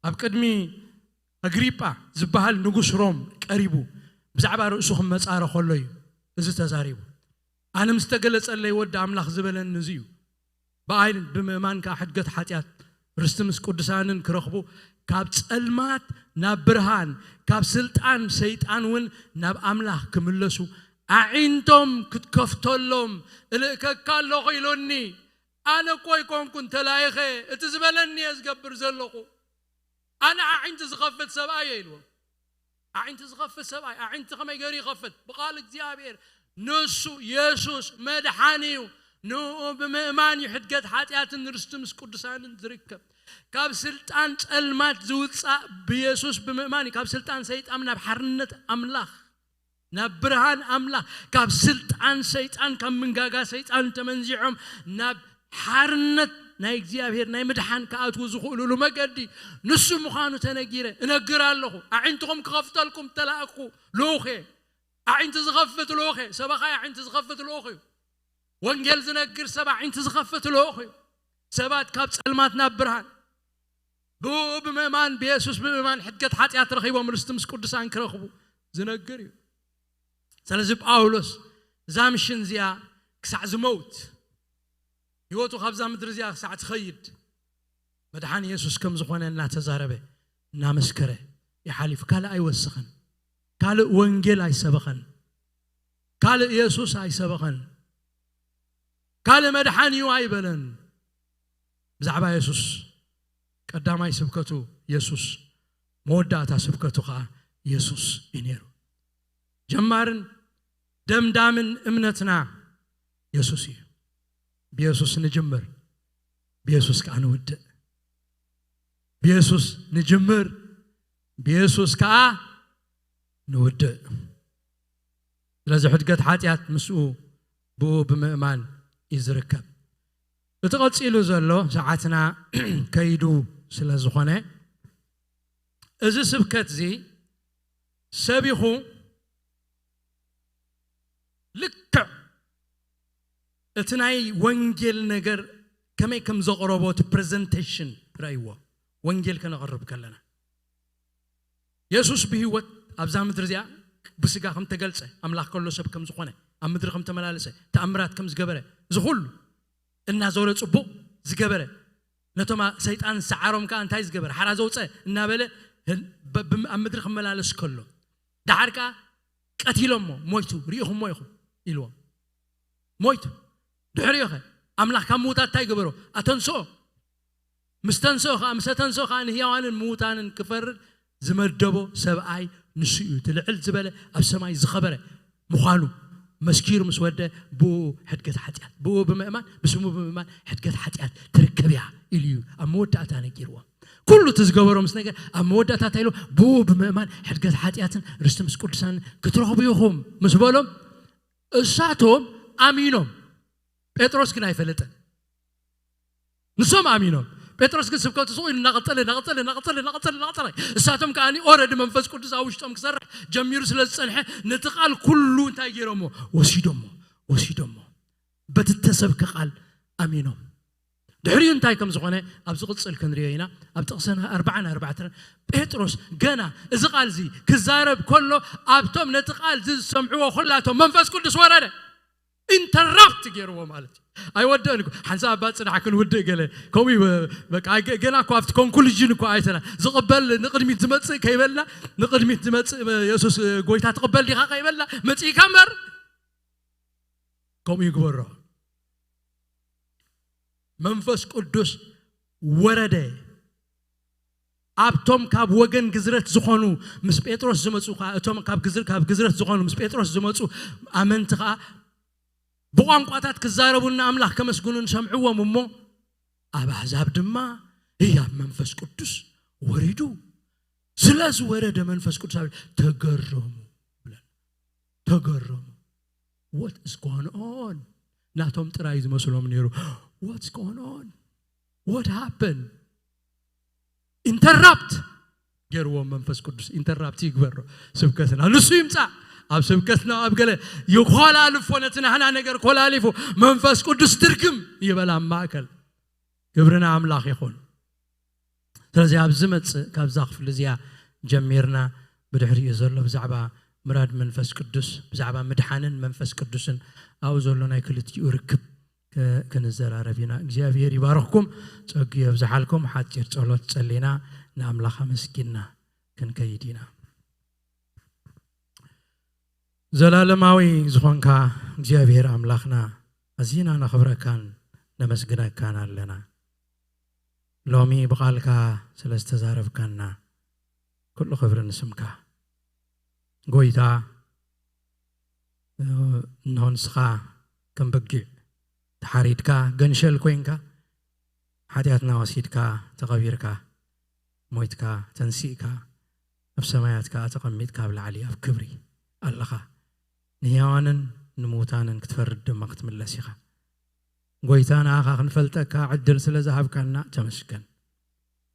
ኣብ ቅድሚ ኣግሪጳ ዝበሃል ንጉስ ሮም ቀሪቡ ብዛዕባ ርእሱ ክመጻረ ከሎ እዩ እዚ ተዛሪቡ። "ኣነ ምስ ተገለጸለይ ወዲ ኣምላኽ ዝበለኒ እዚ እዩ። ብኣይ ብምእማን ከኣ ሕድገት ሓጢኣት ርስቲ ምስ ቅዱሳንን ክረኽቡ፣ ካብ ጸልማት ናብ ብርሃን፣ ካብ ስልጣን ሰይጣን እውን ናብ ኣምላኽ ክምለሱ፣ ኣዒንቶም ክትከፍተሎም እልእከካ ኣለኹ" ኢሉኒ። ኣነ እኮ ኣይኮንኩን ተላኢኸ፣ እቲ ዝበለኒ እየ ዝገብር ዘለኹ። ኣነ ኣዒንቲ ዝኸፍት ሰብኣይ እየ ኢልዎ። ኣዒንቲ ዝኸፍት ሰብኣይ፣ ኣዒንቲ ከመይ ገይሩ ይኸፍት? ብቓል እግዚኣብሔር። ንሱ የሱስ መድሓኒ እዩ። ንኡ ብምእማን እዩ ሕድገት ሓጢኣትን ርስቲ ምስ ቅዱሳንን ዝርከብ። ካብ ስልጣን ጸልማት ዝውጻእ ብየሱስ ብምእማን እዩ። ካብ ስልጣን ሰይጣን ናብ ሓርነት ኣምላኽ፣ ናብ ብርሃን ኣምላኽ፣ ካብ ስልጣን ሰይጣን፣ ካብ ምንጋጋ ሰይጣን ተመንዚዖም ናብ ሓርነት ናይ እግዚኣብሔር ናይ ምድሓን ክኣትዉ ዝኽእሉሉ መገዲ ንሱ ምዃኑ ተነጊረ እነግር ኣለኹ። ኣዒንትኹም ክኸፍተልኩም ተላእኩ ልኡኽ እየ። ኣዒንቲ ዝኸፍት ልኡኽ እየ። ሰባኻይ ኣዒንቲ ዝኸፍት ልኡኽ እዩ። ወንጌል ዝነግር ሰብ ኣዒንቲ ዝኸፍት ልኡኽ እዩ። ሰባት ካብ ጸልማት ናብ ብርሃን ብኡ ብምእማን፣ ብየሱስ ብምእማን ሕድገት ሓጢኣት ረኺቦም ርስቲ ምስ ቅዱሳን ክረኽቡ ዝነግር እዩ። ስለዚ ጳውሎስ እዛ ምሽን እዚኣ ክሳዕ ዝመውት፣ ህይወቱ ካብዛ ምድሪ እዚኣ ክሳዕ ትኸይድ፣ መድሓኒ የሱስ ከም ዝኾነ እናተዛረበ፣ እናመስከረ ይሓሊፉ። ካልእ ኣይወሰኸን። ካልእ ወንጌል ኣይሰበኸን። ካልእ የሱስ ኣይሰበኸን። ካልእ መድሓን እዩ ኣይበለን። ብዛዕባ የሱስ ቀዳማይ ስብከቱ የሱስ፣ መወዳእታ ስብከቱ ኸዓ የሱስ እዩ ነይሩ። ጀማርን ደምዳምን እምነትና የሱስ እዩ። ብየሱስ ንጅምር፣ ብየሱስ ከዓ ንውድእ። ብየሱስ ንጅምር፣ ብየሱስ ከዓ ንውድእ። ስለዚ ሕድገት ሓጢኣት ምስኡ ብኡ ብምእማን እዩ ዝርከብ። እቲ ቀፂሉ ዘሎ ሰዓትና ከይዱ ስለ ዝኾነ፣ እዚ ስብከት እዚ ሰቢኹ ልክዕ እቲ ናይ ወንጌል ነገር ከመይ ከም ዘቕረቦ እቲ ፕሬዘንቴሽን ረእይዎ። ወንጌል ከነቕርብ ከለና የሱስ ብህይወት ኣብዛ ምድሪ እዚኣ ብስጋ ከም ተገልጸ፣ ኣምላኽ ከሎ ሰብ ከም ዝኾነ፣ ኣብ ምድሪ ከም ተመላለሰ፣ ተኣምራት ከም ዝገበረ፣ እዚ ኩሉ እናዞረ ጽቡቕ ዝገበረ፣ ነቶም ሰይጣን ዝሰዓሮም ከኣ እንታይ ዝገበረ፣ ሓራ ዘውጸ እናበለ ኣብ ምድሪ ክመላለስ ከሎ፣ ደሓር ከኣ ቀቲሎሞ፣ ሞይቱ፣ ርኢኹሞ ኢኹም ኢልዎም። ሞይቱ። ድሕሪኡ ኸ ኣምላኽ ካብ ምዉታት እንታይ ገበሮ? ኣተንስኦ። ምስ ተንስኦ ኸዓ፣ ምስ ኣተንስኦ ኸዓ ንህያዋንን ምዉታንን ክፈርድ ዝመደቦ ሰብኣይ ንሱ እዩ። እቲ ልዕል ዝበለ ኣብ ሰማይ ዝኸበረ ምዃኑ መስኪሩ ምስ ወደ፣ ብኡ ሕድገት ሓጢኣት፣ ብኡ ብምእማን፣ ብስሙ ብምእማን ሕድገት ሓጢኣት ትርከብ እያ ኢሉ እዩ ኣብ መወዳእታ ነጊርዎ። ኩሉ እቲ ዝገበሮ ምስ ነገር ኣብ መወዳእታ እንታይ ኢሉ? ብኡ ብምእማን ሕድገት ሓጢኣትን ርስቲ ምስ ቅዱሳንን ክትረኽቡ ኢኹም ምስ በሎም፣ እሳቶም ኣሚኖም። ጴጥሮስ ግን ኣይፈለጠን። ንሶም ኣሚኖም። ጴጥሮስ ግን ስብከቱ ስቕ ኢሉ እናቐጸለ፣ እናቐጸለ፣ እናቐጸለ፣ እናቐጸለ፣ እናቐጸለ። እሳቶም ከኣ ኦረዲ መንፈስ ቅዱስ ኣብ ውሽጦም ክሰርሕ ጀሚሩ ስለ ዝጸንሐ፣ ነቲ ቃል ኩሉ እንታይ ገይሮሞ? ወሲዶሞ፣ ወሲዶሞ። በቲ እተሰብከ ቃል ኣሚኖም። ድሕሪኡ እንታይ ከም ዝኾነ ኣብ ዝቕጽል ክንሪኦ ኢና። ኣብ ጥቕስና ኣርባዓን ኣርባዕተን ጴጥሮስ ገና እዚ ቃል እዚ ክዛረብ ከሎ፣ ኣብቶም ነቲ ቃል እዚ ዝሰምዕዎ ኩላቶም መንፈስ ቅዱስ ወረደ። ኢንተራፕት ገይርዎ ማለት እዩ። ኣይወደእን እኮ። ሓንሳብ እባ ጽናሕ ክንውድእ ገለ። ከምኡ እዩ፣ በቃ፣ ገ-፣ ገና እኮ ኣብቲ ኮንክሉዥን እኮ ኣይተና። ዝቕበል ንቕድሚት ዝመጽእ ከይበልና፣ ንቕድሚት ዝመጽእ የሱስ ጎይታ ትቕበል ዲኻ ከይበልና፣ መጺእካ እምበር። ከምኡ ይግበሮ። መንፈስ ቅዱስ ወረደ። ኣብቶም ካብ ወገን ግዝረት ዝኾኑ ምስ ጴጥሮስ ዝመጹ ኸዓ፣ እቶም ካብ ግዝር-፣ ካብ ግዝረት ዝኾኑ ምስ ጴጥሮስ ዝመጹ ኣመንቲ ኸዓ ብቋንቋታት ክዛረቡን ንኣምላኽ ከመስግኑን ሰምዕዎም እሞ፣ ኣብ ኣህዛብ ድማ ህያብ መንፈስ ቅዱስ ወሪዱ። ስለ ዝወረደ መንፈስ ቅዱስ ኣብ ተገረሙ ብለን። ተገረሙ። What is going on? ናቶም ጥራይ ዝመስሎም ነይሩ። What's going on? What happened? ኢንተራፕት ገይርዎም መንፈስ ቅዱስ። ኢንተራፕት ይግበሮ ስብከትና። ንሱ ይምጻእ ኣብ ስብከትና፣ ኣብ ገለ ይኮላልፎ፣ ነቲ ናህና ነገር ኮላሊፉ መንፈስ ቅዱስ ትርግም ይበል ኣብ ማእከል። ክብሪ ንኣምላኽ ይኹን። ስለዚ ኣብ ዝመጽእ ካብዛ ክፍሊ እዚኣ ጀሚርና ብድሕሪኡ ዘሎ ብዛዕባ ምራድ መንፈስ ቅዱስ፣ ብዛዕባ ምድሓንን መንፈስ ቅዱስን ኣብኡ ዘሎ ናይ ክልቲኡ ርክብ ክ-፣ ክንዘራረብ ኢና። እግዚኣብሔር ይባርኽኩም፣ ጸጉ የብዝሓልኩም። ሓጺር ጸሎት ጸሊና ንኣምላኽ ኣመስጊንና ክንከይድ ኢና። ዘላለማዊ ዝኾንካ እግዚኣብሔር ኣምላኽና፣ ኣዚና ነኽብረካን ነመስግነካን ኣለና። ሎሚ ብቓልካ ስለ ዝተዛረብካና፣ ኩሉ ክብሪ ንስምካ። ጎይታ፣ እንሆ ንስኻ ከም በጊዕ ተሓሪድካ፣ ገንሸል ኮይንካ፣ ሓጢኣትና ወሲድካ፣ ተቐቢርካ፣ ሞይትካ፣ ተንሲእካ፣ ኣብ ሰማያት ከኣ ተቐሚጥካ፣ ኣብ ላዕሊ ኣብ ክብሪ ኣለኻ። ንህያዋንን ንምዉታንን ክትፈርድ ድማ ክትምለስ ኢኻ። ጎይታ፣ ንኣኻ ክንፈልጠካ ዕድል ስለ ዝሃብካና ተመስገን።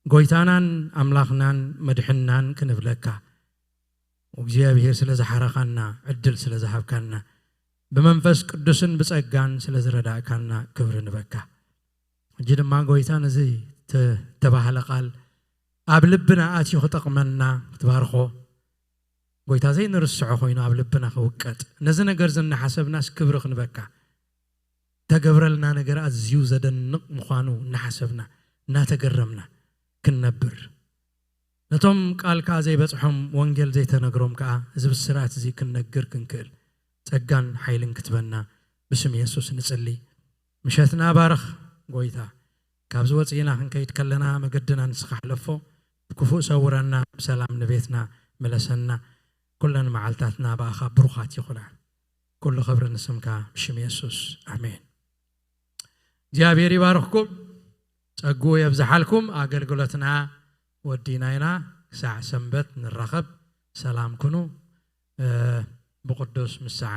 ጎይታናን ኣምላኽናን መድሕንናን ክንብለካ፣ እግዚኣብሔር ስለ ዝሓረኻና፣ ዕድል ስለ ዝሃብካና፣ ብመንፈስ ቅዱስን ብጸጋን ስለ ዝረዳእካና ክብሪ ንበካ። ሕጂ ድማ ጎይታ ነዚ ተ-፣ ተባህለ ቃል ኣብ ልብና ኣትዩ ክጠቕመና ክትባርኾ፣ ጎይታ ዘይንርስዖ ኮይኑ ኣብ ልብና ክውቀጥ፣ ነዚ ነገር እዚ እናሓሰብናስ ክብሪ ክንበካ፣ ተገብረልና ነገር ኣዝዩ ዘደንቕ ምዃኑ እናሓሰብና እናተገረምና ክንነብር፣ ነቶም ቃልካ ዘይበጽሖም፣ ወንጌል ዘይተነግሮም ከኣ እዚ ብስራት እዚ ክንነግር ክንክእል ጸጋን ሓይልን ክትበና ብስም የሱስ ንጽሊ። ምሸትና ባርኽ ጎይታ። ካብዚ ወጺእና ክንከይድ ከለና መገድና ንስኻ ሕለፎ። ብክፉእ ሰውረና፣ ብሰላም ንቤትና ምለሰና። ኩለን መዓልታትና ብኣኻ ብሩኻት ይኹና። ኩሉ ክብሪ ንስምካ ብሽም የሱስ። ኣሜን። እግዚኣብሔር ይባርኽኩም፣ ጸግኡ የብዝሓልኩም። ኣገልግሎትና ወዲና ኢና። ክሳዕ ሰንበት ንራኸብ። ሰላም ኩኑ። እ፣ ብቅዱስ ምሳዕ